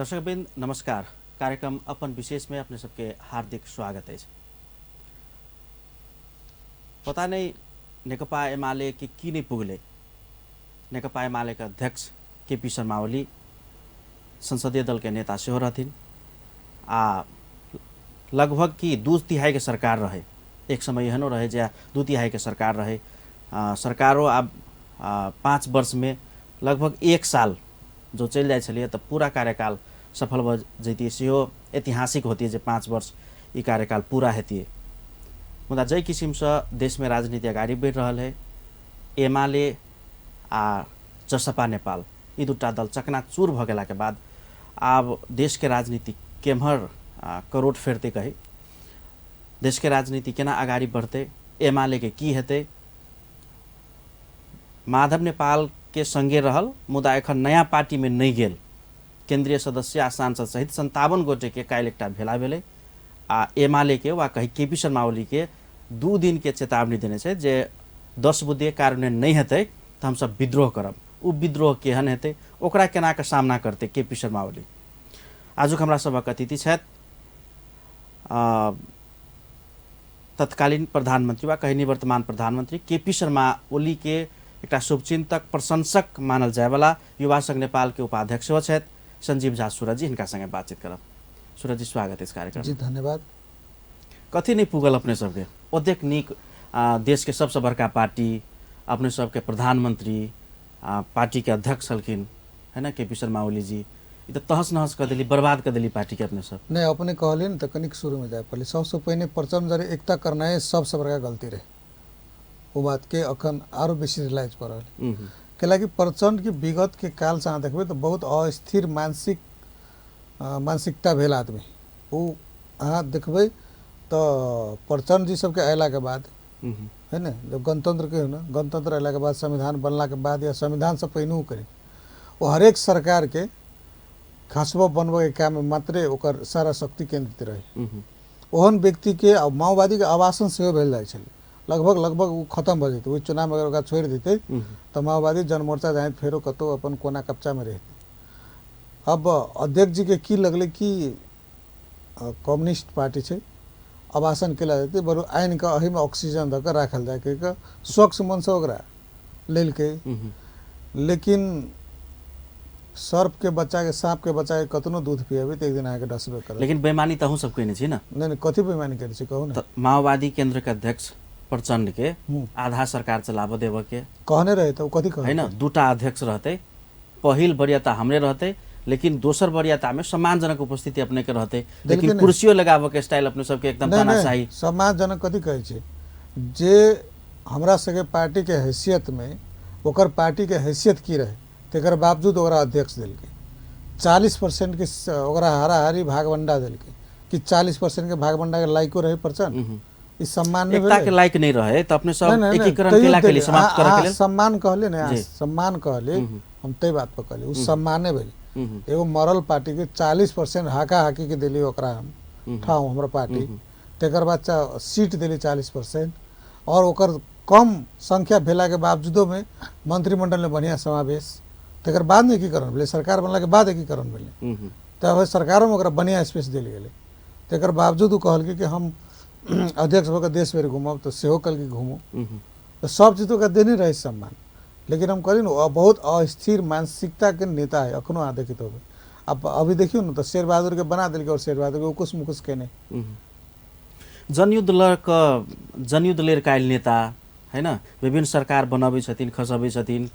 दर्शकवृन्द नमस्कार। कार्यक्रम अपन विशेष में अपने सबके हार्दिक स्वागत अछि। पता नहीं नेकपा एमाले के की नहीं पुगले। नेकपा एमाले के अध्यक्ष केपी शर्मा ओली संसदीय दल के नेता सेहो रहथिन आ लगभग की 2/3 के सरकार रहे। एक समय एहनो रहे जे 2/3 के सरकार रहे। सरकारो आब 5 वर्ष में लगभग 1 साल जो चलि जाइ छलियै तऽ पूरा कार्यकाल सफल भऽ जैतियै, सेहो ऐतिहासिक होतियै जे 5 वर्ष ई कार्यकाल पूरा हेतियै। मुदा जाहि किसिमसँ देशमे राजनीति अगाडि बढ़ि रहल है, एमाले आ जसपा नेपाल ई दूटा दल चकनाचूर भऽ गेलाके बाद आब देशके राजनीति केम्हर करोट फेरतै कही, देशके राजनीति केना अगाडि बढ़तै, एमाले के की हेतै। माधव नेपाल के संगे रहल मुदा एखन नया पार्टी में नहीं गेल केंद्रीय सदस्य आ सांसद सहित 57 गोटे के काल्हि एकटा भेला भेलै आ एमाले के वा कही केपी शर्मा ओली के 2 दिन के चेतावनी देने छै जे 10 बुद्धे कार्यान्वयन नहीं हेतै तऽ हमसब विद्रोह करब। उ विद्रोह केहन हेतै, ओकरा केना के सामना करतै केपी शर्मा ओली। आजुक हमरा सबक अतिथि छथि तत्कालीन प्रधानमंत्री वा कही निवर्तमान प्रधानमंत्री केपी शर्मा ओली के एकटा शुभचिंतक प्रशंसक मानल जायवाला युवा संघ नेपाल के उपाध्यक्ष सेहो छथि संजीव झा सूरज जी। हिनका संगे बातचीत करब। सूरज जी, स्वागत इस कार्यक्रम जी। धन्यवाद। कथी नहीं पुगल अपने सबके ओतेक नीक देश के सबसे बड़का पार्टी, अपने सबके प्रधानमंत्री, पार्टी के अध्यक्ष छलखिन है ना केपी शर्मा ओली जी, ई तऽ तहस नहस कऽ देली, बर्बाद कऽ देली पार्टी के अपने सब। नहीं, अपने कहलियै ने तऽ कनिक शुरू में जाय पड़लै। सबसँ पहिने प्रचण्ड जरे एकता करनाइ सबसँ बड़का गलती रहे। ओ बात के अखन आरो बेसी रियलाइज कऽ रहल। कैलाकि प्रचण्ड के विगत के काल से अहाँ देखबै तऽ बहुत अस्थिर मानसिकता भेल आदमी। ओ अहाँ देखबै तऽ प्रचण्ड जी सबके अयला के बाद है ने, जब गणतंत्र के ने, गणतंत्र अयला के बाद संविधान बनला के बाद या संविधान से पहिनहु करी ओ हरेक सरकार के खसबो बनबो के काम में मात्रे ओकर सारा शक्ति केंद्रित रहे। ओहन व्यक्ति के आ माओवादी के आवासन सेहो भेल जाइ छलै, लगभग लगभग ओ खत्म भऽ जेतै। ओहि चुनाव अगर ओकरा छोड़ि देतै तऽ माओवादी जनमोर्चा जाइत फेरो कतहु अपन कोना कब्जा में रहतै। अब अध्यक्ष जी के की लगलै कि कम्युनिस्ट पार्टी छै, आवासन केला जेतै, बरु आनि कऽ एहिमे ऑक्सीजन दऽ कऽ राखल जाय कहि कऽ स्वच्छ मनसँ ओकरा लेलकै। लेकिन सर्प के बच्चा के, सांप के बच्चा के कतनो दूध पिएबै तऽ एक दिन अहाँके डसबे करत। लेकिन बेईमानी तऽ अहूँ सब कयने छी ने। नहीं नहीं, कथी बेईमानी कयने छी कहू ने। माओवादी केंद्र के अध्यक्ष प्रचण्ड के आधा सरकार चलाबऽ देबऽ के कहने रहे तऽ ओ कथी कहने है ना, 2टा अध्यक्ष रहतै, पहिल वरीयता हमरे रहतै लेकिन दोसर वरीयता में सम्मानजनक उपस्थिति अपने के रहतै, लेकिन कुर्सियों लगाबऽ के स्टाइल अपने सबके एकदम तानाशाही। सम्मानजनक कथी कहै छै, जे हमरा सबके पार्टी के हैसियत में ओकर पार्टी के हैसियत की रहे तेकर बावजूद ओकरा अध्यक्ष देलकै। 40% के ओकरा हाराहारी भागबंडा देलकै कि 40% के भागबंडा के लायको रहे प्रचण्ड। ई सम्मान नहीं एकता के लायक नहीं रहे तो अपने सब एकीकरण केला के लिए समाप्त करे के लिए सम्मान कहले ने, सम्मान कहले हम तै बात पर कहले, उ सम्माने भेल। एगो मरल पार्टी के 40% हाका हाकी के देली ओकरा हम ठाउँ हमरा पार्टी, तेकर बाद सीट देली 40% और ओकर कम संख्या भेला के बावजूदो में मंत्रिमंडल में बढ़िया समावेश, तकर बाद ने एकीकरण भेलै, सरकार बनला के बाद एकीकरण भेलै, तब सरकारों में ओकरा बढ़िया स्पेस देल गेलै। तकर बावजूद ओ कहलकै कि हम अध्यक्ष भऽ कऽ देश भरि घूमब, तऽ सेहो कहलकै घूमू, तऽ सब चीज ओकरा देने रहै सम्मान। लेकिन हम कहली ने बहुत अस्थिर मानसिकता के नेता है, अखनो अहाँ देखैत होबै। अब अभी देखियौ ने तऽ शेर बहादुर के बना देलकै और शेर बहादुर के उकुस मुकुस केने। जनयुद्ध लड़कऽ जनयुद्ध लड़ि कऽ आयल नेता है ना, विभिन्न सरकार बनबै छथिन खसबै छथिन,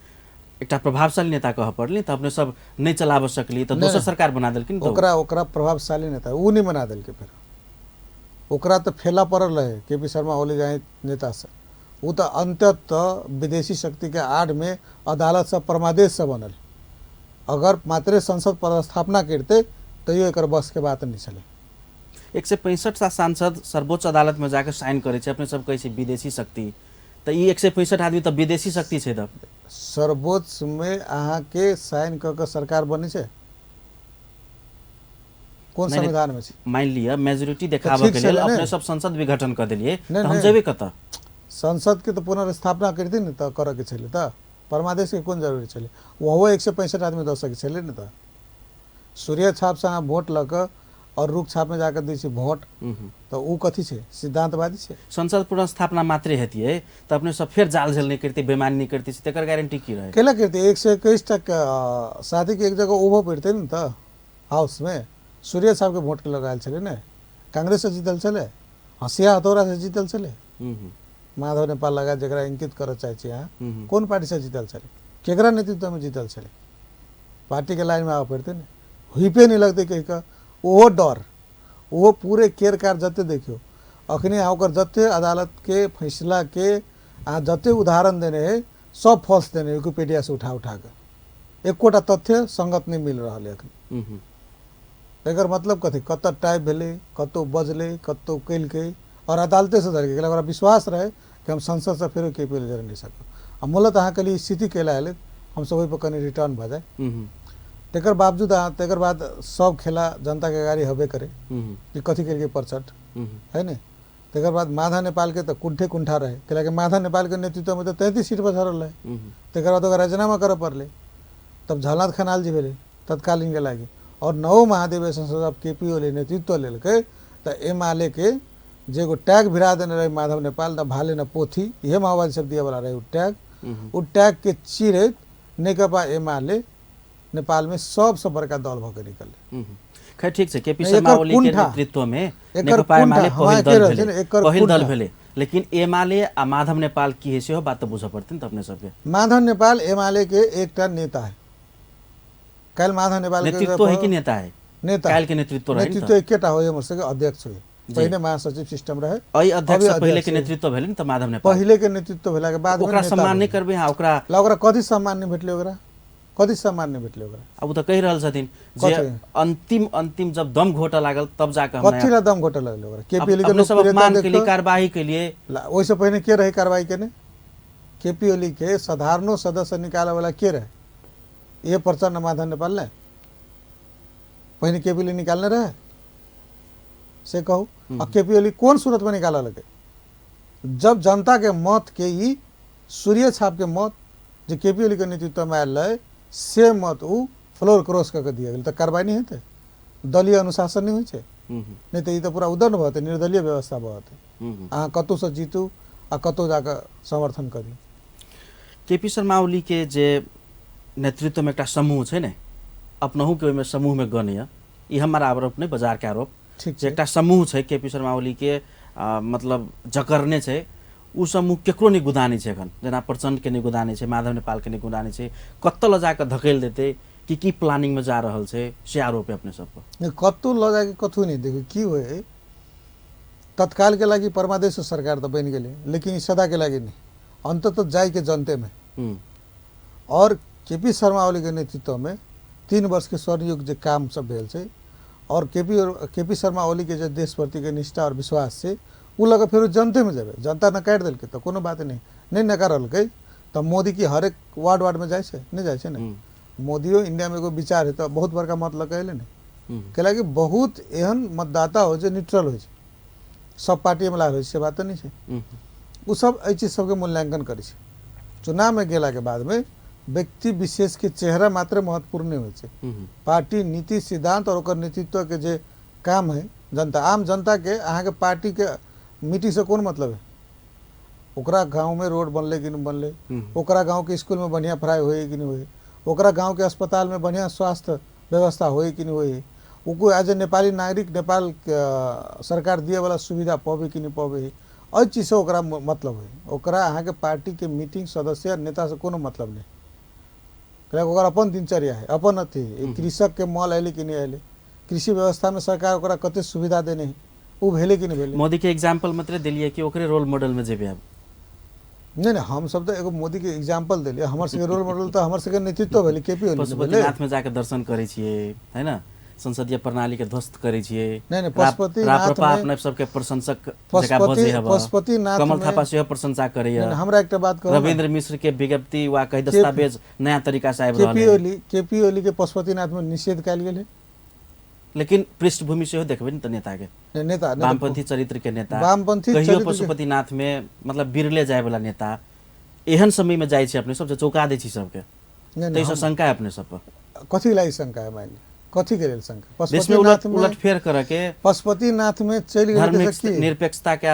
एकटा प्रभावशाली नेता कहऽ पड़लै तऽ अपने सब नहि चलाबऽ सकली तऽ दोसर सरकार बना देलखिन। ओकरा ओकरा प्रभावशाली नेता ओ नहि बना देलकै, फेर ओकरा तऽ फेला पड़ल रहे के पी शर्मा ओली जाए नेता से, ओ तऽ अंततः विदेशी शक्ति के आड़ में अदालत से परमादेश से बनल। अगर मात्रे संसद पदस्थापना करते तैयो एकर बस के बात नहीं छलै। 165 सांसद सर्वोच्च अदालत में जाके साइन करै छै, अपने सब कहै छै विदेशी शक्ति, तऽ ई 165 आदमी तऽ विदेशी शक्ति छै। तब सर्वोच्च में अहाँ के साइन कऽ के सरकार बनै छै कोन संविधान में छै? मान लिअ मेजोरिटी देखाबऽ के लेल अपने सब संसद विघटन कऽ देलियै तऽ हम जेबै कतऽ? संसद के तऽ पुनर्स्थापना करतै ने तऽ करऽ के छलै, तऽ परमादेश के कोन जरूरी छलै? ओहो 165 आदमी दऽ सकै छलै ने। तऽ सूर्य छापसँ अहाँ वोट लऽ कऽ आओर रुख छापमे जाकऽ दै छै वोट, तऽ ओ कथी छै? सिद्धांतवादी छै? संसद पुनर्स्थापना मात्रे हेतियै तऽ अपने सब फेर जाल झेल नहि करतै, बेमानी नहि करतै, तकर गारंटी की रहै? केला करतै? 121 टा साथीके एक जगह उभो पड़तै ने। तऽ हाउसमे सूर्य साहबके वोटके लगायल छलै ने, कांग्रेससँ जीतल छलै, हँसिया हथौड़ासँ जीतल छलै। माधव नेपाल लगा जकरा इंकित करऽ चाहै छी अहाँ, कोन पार्टीसँ जीतल छलै, केकरा नेतृत्वमे जीतल छलै? पार्टीके लाइनमे आबऽ पड़तै ने, हुइपे नहि लगतै कहि कऽ ओहो डर, ओहो पूरे केर कार जते देखियौ अखने अहाँ ओकर जते अदालतके फैसलाके अहाँ जते उदाहरण देने है सब फॉल्स देने है, विकिपीडियासँ उठा उठा कऽ एकोटा तथ्य संगत नहि मिल रहल है अखन। एकर मतलब कथी? कतऽ टाइप भेलै, कतौ बजलै, कतौ केलकै और अदालतेसँ धरके गेलै। ओकरा विश्वास रहै कि हम संसदसँ फेरो के पी जड़ नहि सकब। आ मूलतः अहाँके लिए स्थिति कैला एलै, हमसब ओहिपर कनि रिटर्न भऽ जाए। तकर बावजूद अहाँ तकर बाद सब खेला जनताके गाड़ी हबे करे कि कथी केलकै प्रचंड है ने। तकर बाद माधव नेपालके तऽ कुंठे कुंठा रहे, कैलाकि माधव नेपालके नेतृत्वमे तऽ 33 सीट पर झरल रहे। तकर बाद ओकरा राजीनामा करऽ पड़लै, तब झलनाथ खनाल जी भेलै तत्कालीनके लागि। और नवो महाधिवेशन जब के पी ओली नेतृत्व लेलकै तऽ एमाले के जे एगो टैग भिड़ा देने रहे माधव नेपाल, न भाले न पोथी, इहे माओवादी सब दिए वाला रहे उ टैग, उ टैग के चिरैत नेकपा एमाले नेपाल में सबसँ बड़का दल भऽ के निकललै। खैर ठीक छै, केपी शर्मा ओली के नेतृत्व में नेकपा एमाले पहिल दल भेलै, पहिल दल भेलै, लेकिन एमाले आ माधव नेपाल की है सेहो बात तऽ बुझऽ पड़तै ने अपने सबके। माधव नेपाल एमाले के एकटा नेता है। काल्हि माधव नेपाल के नेतृत्व है कि नेता है? नेता। काल्हि के नेतृत्व रहे, नेतृत्व एकेटा होय, हमर सबके अध्यक्ष होय। पहिने महासचिव सिस्टम रहे, एहि अध्यक्ष से पहिले के नेतृत्व भेलै ने तऽ माधव नेपाल। पहिले के नेतृत्व भेला के बाद ओकरा सम्मान नहि करबै अहाँ? ओकरा ओकरा कथी सम्मान नहि भेटलै? ओकरा कथी सम्मान नहि भेटलै ओकरा? आब ओ तऽ कहि रहल छथिन जे अंतिम अंतिम जब दम घोटऽ लागल तब जाकऽ हम कथी ला दम घोटऽ लागल ओकरा? केपी ओली के अपने सब अपमान के लिए कार्रवाई के लिए। ओहिसँ पहिने के रहे कार्रवाई केने? केपी ओली के साधारणो सदस्य निकालऽ वाला के रहे? ये प्रचंड माधव नेपाल ने पहिने केपी ओली निकालने रहे से कहू? आ केपी ओली कोन सूरत में निकालऽ लगे? जब जनता के मत के ई सूर्य छाप के मत जे केपी ओली के नेतृत्व में आयल रहे से मत उ फ्लोर क्रॉस कऽ के दिया गेल, तऽ कार्रवाई नहि हेतै? दलीय अनुशासन नहि होइ छै? नहि तऽ ई तऽ पूरा उदण्ड भऽ जेतै, निर्दलीय व्यवस्था भऽ जेतै। अहाँ कतहुसँ जीतू आ कतहु जाकऽ समर्थन करियौ। केपी शर्मा ओली के जे नेतृत्व में एकटा समूह छै ने, अपनहु के ओहिमे समूह में गणय, ई हमर आरोप नहि, बाजार के आरोप। ठीक जे एकटा समूह छै केपी शर्मा ओली के मतलब जकरने छै, उ समूह केकरो नहि गुदानै छै एखन, जेना प्रचंड के नहि गुदानै छै, माधव नेपाल के नहि गुदानै छै, कतऽ लऽ जाकऽ धकेल देतै कि की प्लानिंग में जा रहल छै से आरोप है अपने सब पर। नहि, कतहु लऽ जाके कतहु नहि। देखियौ की होइ, तत्काल के लागि परमादेश सरकार तऽ बनि गेलै, लेकिन ई सदा के लागि नहि, अन्ततः जाइके जनतेमे। और केपी शर्मा ओली के नेतृत्व में 3 वर्ष के स्वर्णयुग जे काम सब भेल छै और केपी शर्मा ओली के जे देश प्रति के निष्ठा और विश्वास छै उ लऽ कऽ फेरो जनतेमे जेबै। जनता नकारि देलकै तऽ कोनो बात नहि, नहि नकारलकै तऽ मोदी की हरेक वार्ड वार्डमे जाइ छै? नहि जाइ छै ने। मोदियो इंडियामे एगो विचार है तऽ बहुत बड़का मत लऽ कऽ एलै ने, कैलाकि बहुत एहन मतदाता होइ छै न्यूट्रल होइ छै, सब पार्टीमे लागल होइ छै से बात तऽ नहि छै। उ सब एहि चीज सबके मूल्यांकन करै छै। चुनावमे गेलाके बादमे व्यक्ति विशेषके चेहरा मात्र महत्वपूर्ण नहि होइ छै, पार्टी नीति सिद्धांत और ओकर नेतृत्व के जे काम है, जनता आम जनता के अहाँके पार्टी के मीटिंग से कोन मतलब है? ओकरा गाँवमे रोड बनलै कि नहि बनलै, ओकरा गाँवके स्कूलमे बढ़िआँ पढ़ाइ होइ कि नहि होइ, ओकरा गाँवके अस्पतालमे बढ़िआँ स्वास्थ्य व्यवस्था होइ कि नहि होइ, ओ एज ए नेपाली नागरिक नेपाल सरकार दिएवला सुविधा पबै कि नहि पबै, एहि चीजसँ ओकरा मतलब है। ओकरा अहाँके पार्टीके मीटिंग सदस्य नेतासँ कोनो मतलब नहि, कैलाकि ओकर अपन दिनचर्या है, अपन अथी है। कृषकके मल अयलै कि नहि अयलै, कृषि व्यवस्थामे सरकार ओकरा कते सुविधा देने है, उ भेलै कि नहि भेलै। मोदी के एग्जाम्पल मात्र देलियै कि ओकरे रोल मॉडल में जेबै आब? नहि नहि, हम सब तऽ एगो मोदी के एग्जाम्पल देलियै, हमर सबके रोल मॉडल तऽ हमर सबके नेतृत्व भेलै केपी ओली ने भेलै। पशुपतिनाथ में जाके दर्शन करै छियै है ना, संसदीय प्रणाली के ध्वस्त करै छियै। नहि नहि, पशुपतिनाथ राप्रपा अपने सबके प्रशंसक जकाँ बजै हब, पशुपतिनाथ कमल थापा सेहो प्रशंसा करैया। हमरा एकटा बात कहू, रविन्द्र मिश्र के विज्ञप्ति वा कही दस्तावेज नया तरीका से आबि रहल है। केपी ओली के पशुपतिनाथ में निषेध कयल गेल है, लेकिन पृष्ठभूमि सेहो देखबै ने तऽ नेता के, नेता वामपंथी चरित्र के नेता, वामपंथी कहियो पशुपतिनाथ में मतलब बिरले जाय वाला नेता एहन समय में जाइ छै अपने सब चौका दै छी सबके, ताहिसँ शंका है अपने सब पर। कथी लागि शंका है? मानि लिअ कथी के लेल शंका? देश में उलटफेर करे के, पशुपतिनाथ में चलि गेलै की निरपेक्षता के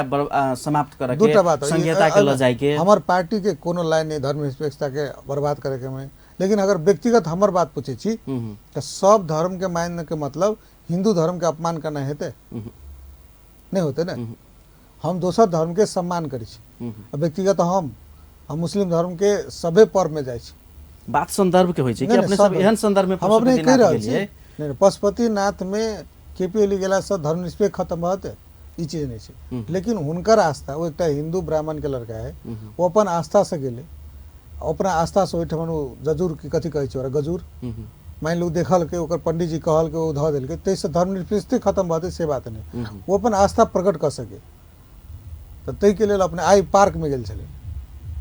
समाप्त करे के, संघीयता के ल जाय के। हमर पार्टी के कोनो लाइन नहीं धर्मनिरपेक्षता के बर्बाद करे के में, लेकिन अगर व्यक्तिगत हमर बात पूछे छी तो सब धर्म के मानने के मतलब हिंदू धर्म के अपमान करना हेतै नहीं होते ना। हम दोसर धर्म के सम्मान करै छी, व्यक्तिगत हम मुस्लिम धर्म के सभे पर्व में जाइ छी। बात संदर्भ के होइ छै कि अपने सब एहन संदर्भ में हम अपने कहि रहल छी। नहीं, पशुपतिनाथ में केपी ओली गेला से धर्मनिरपेक्ष खत्म होते ई चीज नहीं छै, लेकिन हुनकर आस्था, वो एकटा हिंदू ब्राह्मण के लड़का है, वो अपन आस्था से गेलै, अपना आस्था से ओहिठाम ओ जजूर की कथी कहै छै ओकरा, गजूर मानि लू देखलकै, ओकर पंडीजी कहलकै, ओ धऽ देलकै, ताहिसँ धर्मनिरपेक्ष खत्म भऽ जेतै से बात नहि। ओ अपन आस्था प्रकट कऽ सकै, तऽ ताहिके लेल अपने आइ पार्कमे गेल छलै,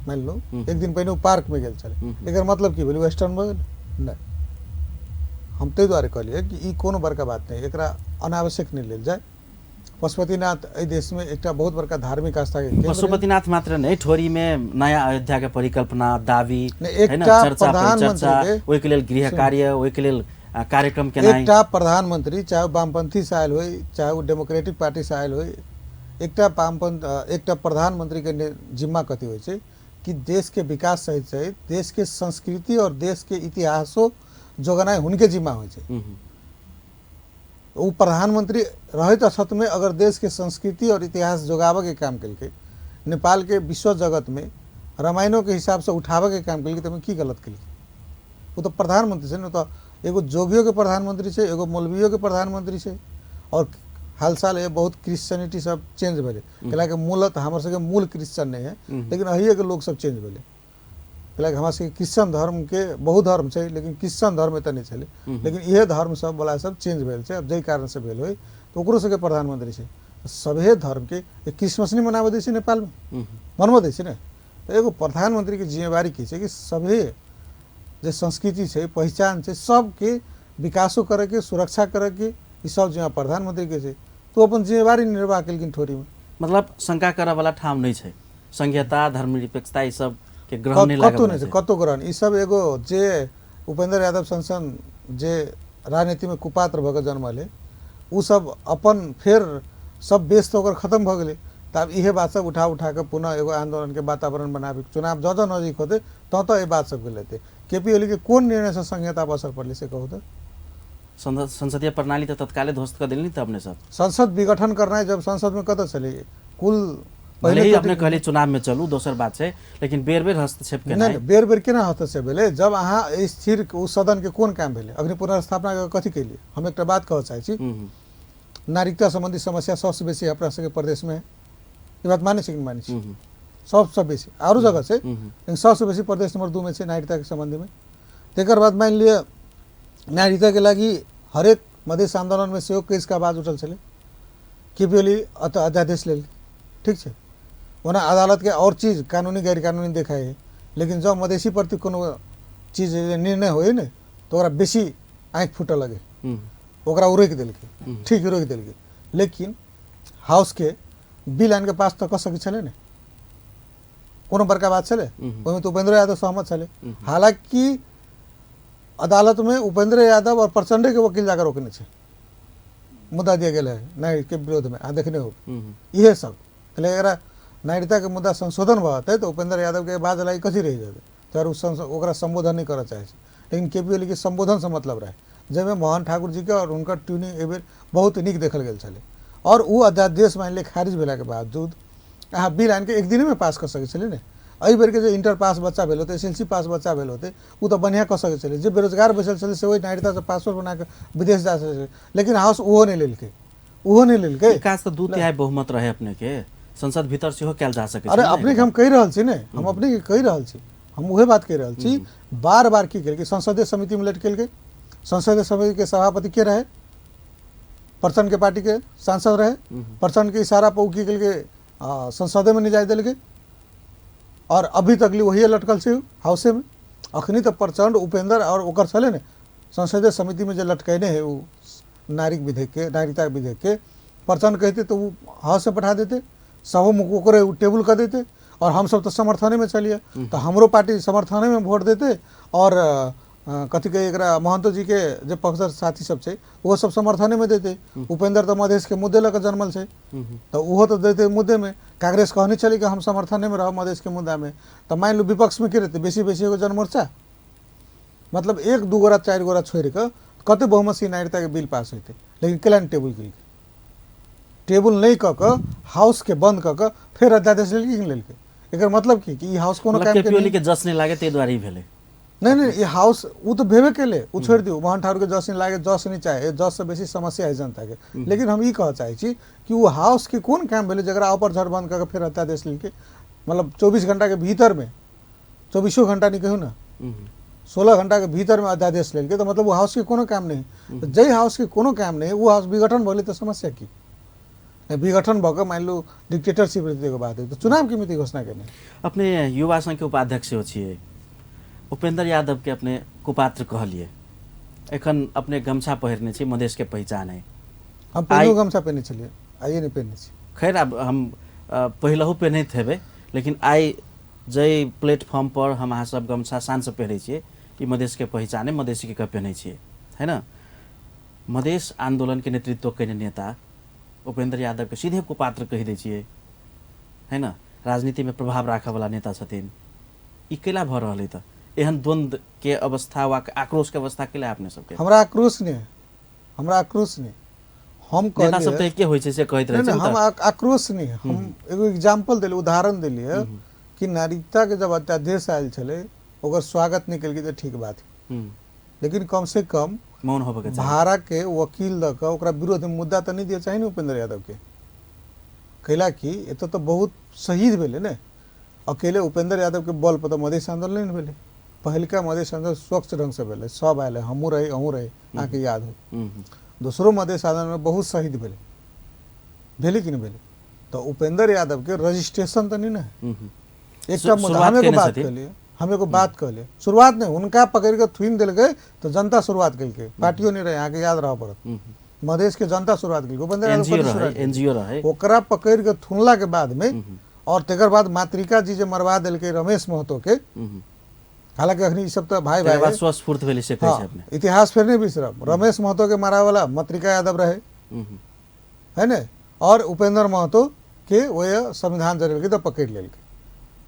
मानि लू एक दिन पहिने ओ पार्कमे गेल छलै, एकर मतलब की भेलै वेस्टर्न भऽ गेलै? नहि, हम ताहि दुआरे कहलियै कि ई कोनो बड़का बात नहि, एकरा अनावश्यक नहि लेल जाय। पशुपतिनाथ एहि देशमे एकटा बहुत बड़का धार्मिक आस्था के केंद्र। पशुपतिनाथ मात्र नहि, ठोरी में नया अयोध्या के परिकल्पना, दावी, है ना, चर्चा परिचर्चा, ओहि के लेल गृह कार्य, ओहि के लेल कार्यक्रम केनाइ। एकटा प्रधानमंत्री चाहे वामपंथी से आयल होय, चाहे वो डेमोक्रेटिक पार्टी से आयल होय, एकटा वामपंथ एकटा प्रधानमंत्री के जिम्मा कथी होइ छै कि देश के विकास सहित सहित देश के संस्कृति और देश के इतिहासो जोगनाइ हुनके जिम्मा होइ छै। वो प्रधानमंत्री रहैत अछत में अगर देश के संस्कृति और इतिहास जोगाबऽ के काम केलकै, नेपाल के विश्व जगत में रामायणों के हिसाब से उठाबऽ के काम केलकै, तऽ की गलत केलकै? वो तो प्रधानमंत्री छै ने, तऽ एगो जोगियो के प्रधानमंत्री छै, एगो मौलवियो के प्रधानमंत्री छै, और हाल साल ये बहुत क्रिश्चियनिटी सब चेंज भेलै, कैलाकि मूलतः हमर सबके मूल क्रिश्चियन नहीं है, लेकिन अहिए के लोग सब चेंज भेलै, कैलाकि हमरा सबके क्रिश्चियन धर्म के बहुत धर्म छै, लेकिन क्रिश्चियन धर्म एतऽ नहि छलै, लेकिन इहे धर्म सब वाला सब चेंज भेल छै। आब जाहि कारण से भेल होइ तऽ ओकरो सबके प्रधानमंत्री छै। सभे धर्म के क्रिसमस नहि मनाबऽ दै छै नेपालमे, मनबऽ दै छै ने, तऽ एगो प्रधानमंत्री के जिम्मेवारी की छै कि सभे जे संस्कृति छै, पहिचान छै, सबके विकासो करैके, सुरक्षा करैके, ई सब जिम्मा प्रधानमंत्री के छै। तो अपन जिम्मेवारी निर्वाह केलखिन ठोरीमे। मतलब शंका करऽ वाला ठाम नहि छै, संघीयता, धर्मनिरपेक्षता ई सब के ग्रहण नहि लागल, कतौ नहि छै, कतौ ग्रहण। ई सब एगो जे उपेंद्र यादव सन जे राजनीति में कुपात्र भऽ कऽ जन्मल है, उ सब अपन फेर सब बेस तऽ ओकर खत्म भऽ गेलै, तऽ आब इहे बात सब उठा उठा कऽ पुनः एगो आंदोलन के वातावरण बनाबी। चुनाव जँ जँ नजदीक होतै तँ तँ एहि बात सबके लेतै। केपी ओली के कोन निर्णयसँ संघीयता पर असर पड़लै से कहू तऽ? संसदीय प्रणाली तऽ तत्काले ध्वस्त कऽ देलनि तऽ अपने सब। संसद विघटन करनाइ जब संसद में कतऽ छलै कुल पहिले ही अपने कहले चुनाव में चलू, दोसर बात छै, लेकिन बेर बेर हस्तक्षेप केनाइ। नहि, बेर बेर केना हस्तक्षेप भेलै? जब अहाँ स्थिर ओ सदन के कोन काम भेलै? अग्नि पुनर्स्थापना के कथी केलियै? हम एकटा बात कहऽ चाहै छी, नागरिकता सम्बन्धी समस्या सबसँ बेसी अपना सबके प्रदेशमे है, ई बात मानै छी कि मानै छी? सबसँ बेसी आरो जगह छै, लेकिन सबसँ बेसी प्रदेश नंबर 2 में छै नागरिकताके सम्बन्धीमे। तकर बाद मानि लिअ नागरिकताके लागि हरेक मधेश आन्दोलनमे सेहो केसके आवाज उठल छलै, केपी ओली अतः अध्यादेश लेल, ठीक छै, ओना अदालतके और चीज कानूनी गैर कानूनी देखाइ है, लेकिन जब मधेसी प्रति कोनो चीज निर्णय होइ ने तऽ ओकरा बेसी आँखि फूटऽ लगे, ओकरा ओ रोकि देलकै, ठीक रोकि देलकै, लेकिन हाउसके बिल आनिके पास तऽ कऽ सकै छलै ने, कोनो बड़का बात छलै? ओहिमे तऽ उपेंद्र यादव सहमत छलै, हालाँकि अदालत में उपेंद्र यादव और प्रचंडे के वकील जाकर रोकने छै, मुद्दा दिया गेल है नागरिक के विरोध में, अहाँ देखने हो इहे सब। एकरा नागरिकता के मुद्दा संशोधन भऽ जेतै तऽ उपेंद्र यादव के बाज लागि कथी रहि जेतै, तऽ ओकरा संबोधन नहि करऽ चाहै छै, लेकिन केपी ओली के संबोधन से मतलब रहै, जाहिमे मोहन ठाकुर जी के और हुनकर ट्यूनिंग एहिबेर बहुत नीक देखल गेल छलै, और ओ अध्यादेश मानि लिअ खारिज भेलाके बावजूद अहाँ बिल आनिके एक दिनेमे पास कऽ सकै छलियै ने। एहि बेरके जे इंटर पास बच्चा भेल होतै, एस एल सी पास बच्चा भेल होतै, ओ तऽ बढ़िआँ कऽ सकै छलै, जे बेरोजगार बैसल छलै से ओहि नागरिकतासँ पासपोर्ट बना कऽ विदेश जा सकै छलै, लेकिन हाउस ओहो नहि लेलकै, ओहो नहि लेलकै। काज तऽ 2/3 बहुमत रहे अपने के, संसद भीतर सेहो कयल जा सकै। अरे अपने के हम कहि रहल छी ने, हम अपने के कहि रहल छी, हम उहे बात कहि रहल छी। बार बार की केलकै, संसदीय समिति में लटकेलकै, संसदीय समिति के सभापति के रहे? प्रचंड के पार्टी के सांसद रहे, प्रचंड के इशारा पर ओ की केलकै, संसदे में नहीं जाय देलकै, और अभी तक वही लटकल छै हाउसे में। अखनी तऽ प्रचंड उपेंद्र और ओकर छलै ने संसदीय समिति में जे लटकेने है ओ नागरिक विधेयक के, नागरिकता विधेयक के, प्रचंड कहते तो वो हाउस से पठा देते, सब ओकरे टेबुल कर देते, और हम सब तो समर्थने में चलिए, तो हमरो पार्टी समर्थने में वोट देते, और कथी कही एकरा महंतो जी के जे पक्षधर साथी सब छै ओहो सब समर्थने में देते। उपेंद्र तऽ मधेश के मुद्दे लऽ कऽ जन्मल छै तऽ ओहो तऽ देते मुद्दे में। कांग्रेस कहने छलै कि हम समर्थने में रहब मधेश के मुद्दा में, तऽ मानि लू विपक्ष में के रहतै? बेसी बेसी एगो जनमोर्चा, मतलब एक दू गोरा चारि गोरा छोड़ि कऽ कते बहुमत से नागरिकता के बिल पास होतै। लेकिन कैला नहि टेबुल केलकै? टेबुल नहि कऽ कऽ हाउस के बंद कऽ कऽ फेर अध्यादेश लेलकै कि लेलकै? एकर मतलब की कि ई हाउस कोनो काम के ओली के जस नहि लागे ताहि दुआरे ई भेलै। नहीं नहीं, ये हाउस वो तो भेबे केले, वो छोड़ि दियौ। मोहन ठाकुर के जस नहीं लागे, जस नहीं चाहे, जस से बेसी समस्या है जनता के। लेकिन हम ई कहऽ चाहै छी कि वो हाउस के कोन काम भेलै जकरा ऊपर झड़ बंद कऽ के फेर अध्यादेश लेलकै? मतलब 24 घंटा के भीतर में, 24 घंटा नहीं कहू ना, 16 घंटा के भीतर में अध्यादेश लेलकै, तऽ मतलब वो हाउस के कोनो काम नहीं। तऽ जाहि हाउस के कोनो काम नहीं वो हाउस विघटन भऽ गेलै तऽ समस्या की? विघटन भऽ कऽ मानि लू डिक्टेटरशिप रहतै एगो बात, तऽ चुनाव के मिति घोषणा केने। अपने युवा संघ के उपाध्यक्ष सेहो छियै, उपेंद्र यादव के अपने कुपात्र कहलिए, एखन अपने गमछा पहिरने छी, मधेश के पहिचान है। हम पहिनो गमछा पहिने छलियै, आइए नहि पहिने छी। खैर आब हम पहिलहु पहिनैत हेबै, लेकिन आइ जाहि प्लेटफॉर्म पर हम अहाँ सब गमछा शानसँ पहिरै छियै, ई मधेश के पहिचान है, मधेसी के पहिनै छियै, है ना? मधेश आंदोलन के नेतृत्व कयने नेता उपेंद्र यादव के सीधे कुपात्र कहि दै छियै, है ना? राजनीति में प्रभाव राखऽ वाला नेता छथिन, ई कैला भऽ रहल है? तऽ एहन द्वंद्व के अवस्था वा आक्रोश के अवस्था कैला अपने सबके? हमरा आक्रोश नहीं, हमरा आक्रोश नहीं, हम नेता सब तऽ एके होइ छै से कहैत रहै छै। हम आक्रोश नहीं, हम एगो एग्जाम्पल देलियै, उदाहरण देलियै कि नागरिकता के जब अध्यादेश आयल छलै ओकर स्वागत नहीं केलकै तऽ ठीक बात, लेकिन कम से कम मौन होबऽ के चाही। भाड़ा के वकील दऽ कऽ ओकरा विरोध में मुद्दा तऽ नहीं दिअ चाही ने उपेंद्र यादव के, कैला कि एतऽ तऽ बहुत शहीद भेलै ने। अकेले उपेंद्र यादव के बल पर तऽ मधेश आंदोलन नहीं भेलै। पहिलका मधेश आंदोलन स्वच्छ ढंग से भेलै, सब आयल, हमहूँ रही अहूँ रही, अहाँके याद हो। दोसरो मधेश आंदोलन में बहुत शहीद भेलै, भेलै कि नहि भेलै? तऽ उपेंद्र यादव के रजिस्ट्रेशन तऽ नहीं ने। एकटा मुद्दा हम एगो बात कहलियै, हम एगो बात कहलियै, शुरुआत नहीं, हुनका पकड़ि कऽ थुनि देलकै तऽ जनता शुरुआत केलकै, पार्टियो नहीं रहे, अहाँके याद रहऽ पड़त। मधेश के जनता शुरुआत केलकै, उपेंद्र यादव एनजीओ रहे, ओकरा पकड़ि कऽ थुनला के बाद में, और तकर बाद मातृका जी जे मरवा देलकै रमेश महतो के, हालांकि अखनी ई सब तऽ भाई भाई स्वस्फूर्त भेलै से कहै छै अपने, इतिहास फेर नहीं बिसरब। रमेश महतो के मारा वाला मातृका यादव रहे, है ने? और उपेंद्र महतो के वह संविधान जरेलकै तऽ पकड़ि लेलकै।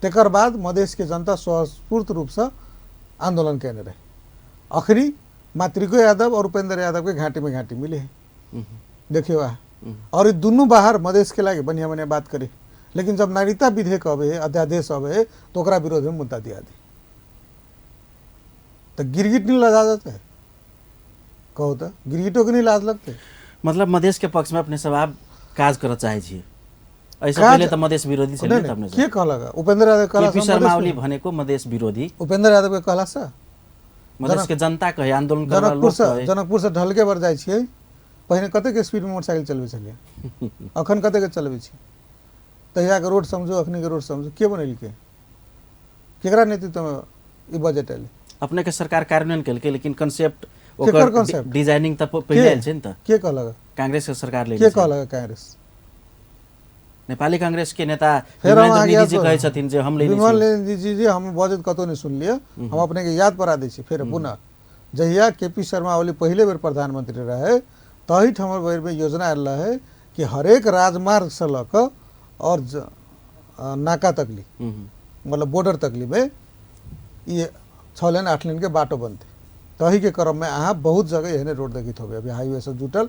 तकर बाद मधेश के जनता स्वस्फूर्त रूपसँ आंदोलन केने रहे। अखनी मातृको यादव और उपेंद्र यादव के घाटी में घाटी मिले है, देखियो अहाँ। और ई दुनू बाहर मधेश के लागे बढ़िया बढ़िया बात करे, लेकिन जब नागरिकता विधेयक अबे है, अध्यादेश अबे है, तो ओकरा विरोध में मुद्दा दिया दे, तो गिरगिट नहीं लजा जाते है? कहो तो गिरगिटो के नहीं लाज लगते? मतलब मधेश के पक्ष में अपने सब आप काज करऽ चाहै छी? ऐसे पहिले तऽ मधेश विरोधी छलै ने अपने सब। के कहलक? उपेंद्र यादव कहला केपी शर्मा ओली भनेको मधेश विरोधी, उपेंद्र यादव के कहला से मधेश के जनता कहे, आंदोलन करऽ लोक कहे। जनकपुर से ढलके बर जाइ छियै, पहिने कतेक स्पीड में मोटरसाइकिल चलबै छलियै, अखन कतेक चलबै छी? तहिया के रोड समझू, अखनी के रोड समझू, के बनेलकै? केकरा नेतृत्व में ई बजट एलै? अपने के सरकार कार्यान्वयन केलकै, लेकिन कंसेप्ट ओकर डिजाइनिंग तऽ पहिले आयल छै ने। तऽ के कहलक? कांग्रेस के सरकार ले। के कहलक कांग्रेस? नेपाली कांग्रेस के नेता विमलेन्द्र निधि जी कहै छथिन जे हम लेने छी। विमलेन्द्र निधि जी हम बजट कतौ नहि सुनलियै, हम अपने के याद परा दै छी फेर पुनः। जहिया केपी शर्मा ओली पहिले बेर प्रधानमंत्री रहे, तही ठाम बेर में योजना आयल रहे कि हरेक राजमार्ग से लऽ कऽ और नाका तकली, मतलब बॉर्डर तकली में ई 6 लेन 8 लेन के बाटो बनते। तही के क्रम में अहाँ बहुत जगह एहने रोड देखित होबै, अभी हाईवे सब जुटल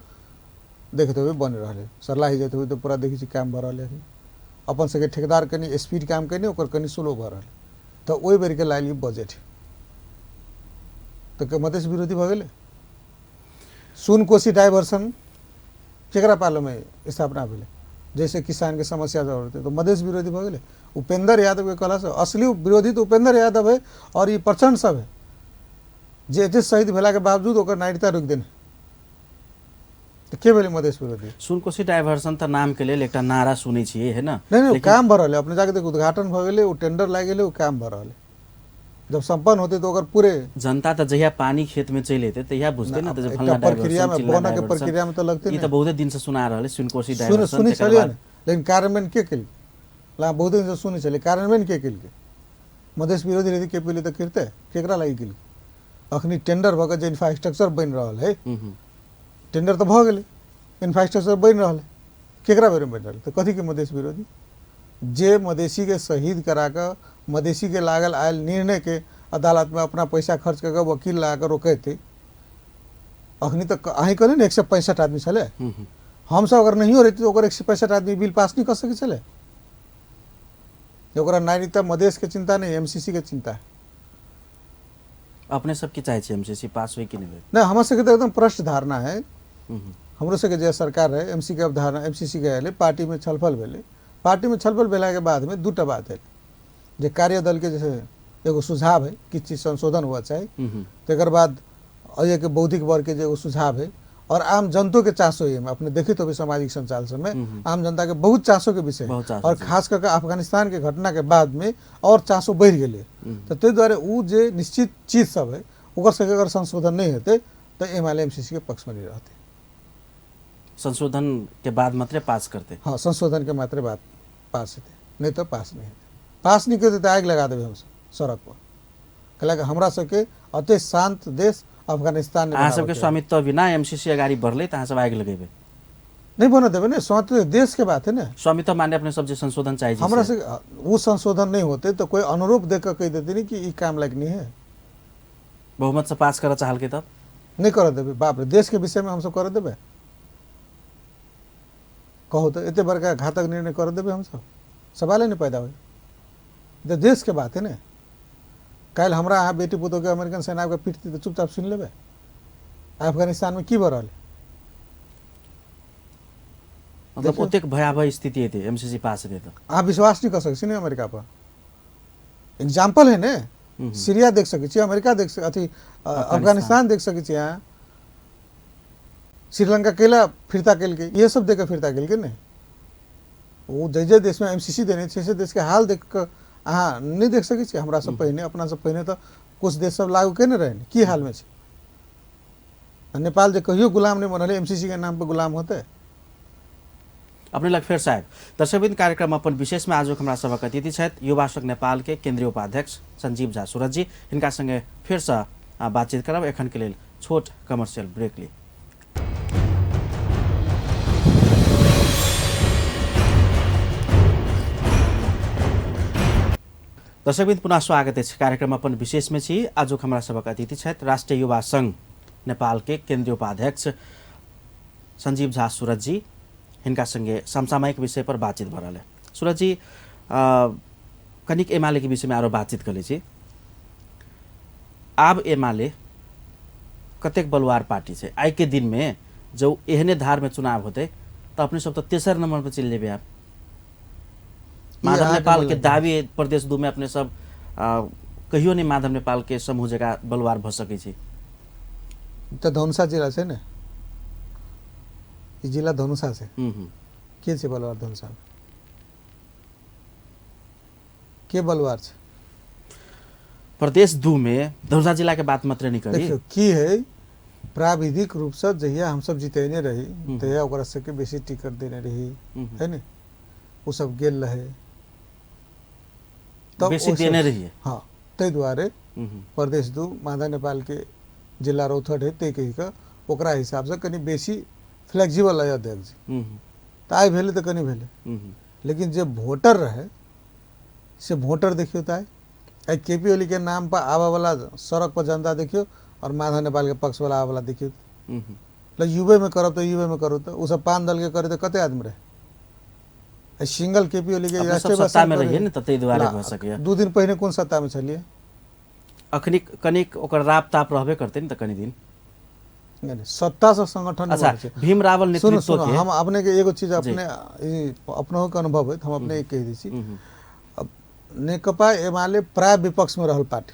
देखैत होबै बनि रहल है। सरलाही जाइत होबै तऽ पूरा देखै छी काम भऽ रहल है। अपन सबके ठेकेदार कनि स्पीड काम कयने, ओकर कनि स्लो भऽ रहल है। तऽ ओहि बेरके लायल ई बजट, तऽ मधेश विरोधी भऽ गेलै। सुनकोशी डाइवर्सन केकरा पालोमे स्थापना भेलै, जैसे किसान के समस्या जब होतै, तऽ मधेश विरोधी भऽ गेलै। उपेंद्र यादव के कहला से असली विरोधी तऽ उपेंद्र यादव है और ई प्रचंड सब है, जे एते शहीद भेला के बावजूद ओकर नागरिकता रोकि देने, तऽ के भेलै मधेश विरोधी? सुनकोशी डाइवर्सन तऽ नाम के लेल एकटा नारा सुनै छियै, है ना? नहीं नहीं, काम भऽ रहल है। अपने जाके देखू, उद्घाटन भऽ गेलै, ओ टेंडर लागि गेलै, ओ काम भऽ रहल है। जब संपन्न होते तो ओकर पूरे जनता तऽ जहिया पानी खेत में चलि एतै तहिया बुझतै ने, तऽ फलना प्रक्रिया में बनऽ के प्रक्रिया में तऽ लगतै। ई तऽ बहुते दिन से सुना रहल है सुनकोशी डाइवर्सन, सुनै छलियै ने, लेकिन कार्यान्वयन के केलकै? ला बहुत दिन से सुनै छलियै, कार्यान्वयन के केलकै? मधेश विरोधी रहै के पहिले तऽ करतै, केकरा लागि केलकै? अखनी टेंडर भऽ कऽ जे इंफ्रास्ट्रक्चर बनि रहल है, टेंडर तऽ भऽ गेलै, इंफ्रास्ट्रक्चर बनि रहल है, केकरा बेरमे बनि रहल? तऽ कथीके मधेश विरोधी? जे मधेसीके शहीद करा कऽ मधेसीके लागल आयल निर्णयके अदालतमे अपना पैसा खर्च कऽ कऽ वकील लगा कऽ रोकेतै। अखनी तऽ अहीं कहलियै ने 165 आदमी छलै, हमसब अगर नहियो रहितै तऽ ओकर 165 आदमी बिल पास नहि कऽ सकै छलै। ओकरा नागरिकता मधेशके चिंता नहीं, एमसीसी के चिंता है। अपने सब की चाहे एमसीसी पास हुई कि नहीं हुई? नहीं, हमर सबके तो एकदम प्रष्ट धारणा है। हमरो सबके जे सरकार है एमसी के अवधारणा एमसीसी के एलै, पार्टी में छलफल भेलै। पार्टी में छलफल भेला के बाद में दूटा बात है, जे कार्यदल के जैसे एगो सुझाव है किछु चीज संशोधन हुआ चाही, तकर बाद के बौद्धिक वर्ग के जे एगो सुझाव है और आम जनतो के चासो है। अपने देखित होबै सामाजिक संचार सब में आम जनता के बहुत चासो के विषय, और खास करके अफगानिस्तान के घटना के बाद में और चासो बढ़ि गेलै। तऽ ताहि दुआरे ओ जे निश्चित चीज सब है ओकर सबके अगर संशोधन नहीं हेतै तऽ एमाले एमसीसी के पक्ष में नहीं रहतै। संशोधन के बाद मात्रे पास करते? हाँ, संशोधन के मात्रे बाद पास हेतै, नहीं तो पास नहीं हेतै। पास नहीं करते तऽ आगि लगा देबै हमसब सड़क पर। कहलक हमरा सबके अते शांत देश अफगानिस्तान अहाँ सबके स्वामित्व बिना एमसीसी अगाडि बढ़लै तऽ अहाँ सब आगि लगेबै? नहीं बन देबै ने, स्वामित्व देश के बात है ने। स्वामित्व माने अपने सब जे संशोधन चाहिए हमरा से, वो संशोधन नहीं होते तो कोई अनुरूप देख के कह देते नहीं कि ई काम लायक नहीं है। बहुमत से पास करऽ चाहलकै तब नहीं कर देबै। बाप रे, देश के विषय में हमसब कर देबै? कहू तो एते बड़का घातक निर्णय कर देबै हमसब? सवाले नहीं पैदा होइ। तो देश के बात है ने। काल्हि हमरा अहाँ बेटी पुतोहके अमेरिकन सेना के पीटती तऽ चुपचाप सुनि लेबै? अफगानिस्तान में की भऽ रहल है? मतलब ओतेक भयावह स्थिति हेतै एमसीसी पास हेतै तऽ? अहाँ विश्वास नहीं कऽ सकै छी ने अमेरिका पर। एग्जाम्पल है ने, सीरिया देख सकै छी, अमेरिका देख सकै, अथी अफगानिस्तान देख सकै छी अहाँ, श्रीलंका कैला फिरता केलकै, इहे सब देख कऽ फिरता केलकै ने। ओ जे जे देशमे एमसीसी देने छै से देशके हाल देख कऽ अहाँ नहीं देख सकै छी। हमरा सब पहिने, अपना सब पहिने तऽ कुछ देश सब लागू केने रहै ने, की हालमे छै। नेपाल जे कहियो गुलाम नहीं बनल, एमसीसी के नाम पर गुलाम होते। अपने लग फेर साहब दर्शकवृन्द, कार्यक्रम अपन विशेष में आजुक हमरा सभक अतिथि छथि युवा संघ नेपाल के केंद्रीय उपाध्यक्ष संजीव झा सूरज जी। हिनका संगे फेरसँ बातचीत करब। एखन के लेल छोट कमर्शियल ब्रेक ली। दर्शकवृन्द पुनः स्वागत अछि कार्यक्रम अपन विशेष में छी। आजुक हमरा सभक अतिथि छथि राष्ट्रीय युवा संघ नेपाल के केंद्रीय उपाध्यक्ष संजीव झा सूरज जी। हिनका संगे समसामयिक विषय पर बातचीत भऽ रहल है। सूरज जी, कनिक एमाले के विषय में आरो बातचीत कर लै छी। आब एमाले कतेक बलवार पार्टी छै? आइ के दिन में जब एहने धार में चुनाव होते तो अपने सब तो तेसर नंबर पर चलि जेबै। आब माधव नेपाल के दावी प्रदेश 2 में अपने सब कहियो नहीं माधव नेपाल के समूह जगह बलवार भऽ सकै छै। तऽ धनुषा जिला छै ने, ई जिला धनुषा छै। के छै बलवार धनुषा में? के बलवार छै प्रदेश 2 में? धनुषा जिला के बात मात्र नहीं करी। देखियौ की है, प्राविधिक रूप से जहिया हमसब जितेने रही तहिया ओकरा सबके बेसी टिकट देने रही है ने, ओ सब गेल रहे तब बेसी देने रहिए। हाँ, ताहि दुआरे प्रदेश 2 माधव नेपाल के जिला रौथट है तै कहि कऽ ओकरा हिसाब से कनि बेसी फ्लेक्सिबल है अध्यक्ष जी। तऽ आइ भेलै तऽ कनि भेलै, लेकिन जे वोटर रहे से वोटर देखियौ तऽ आइ के पी ओली के नाम पर आबऽ वाला सड़क पर जनता देखियौ और माधव नेपाल के पक्ष वाला आबऽ वाला देखियौ। ल युवे में करब तऽ युवे में करू, तऽ ओ सब पान दल के करे तऽ कते आदमी रहे? सिंगल के पी ओली के राष्ट्रीय सत्ता में रहिए ने, तऽ ताहि दुआरे भऽ सकैए। 2 दिन पहिने कोन सत्ता में छलियै? अखनी कनिक ओकर राप ताप रहबे करतै ने तऽ कनि दिन। नहीं, सत्ता से संगठन। अच्छा, भीम रावल नेतृत्व के हम अपने के एगो चीज अपने अपनों के अनुभव है, हम अपने कहि दै छी। अब नेकपा एमाले प्राय विपक्ष में रहल पार्टी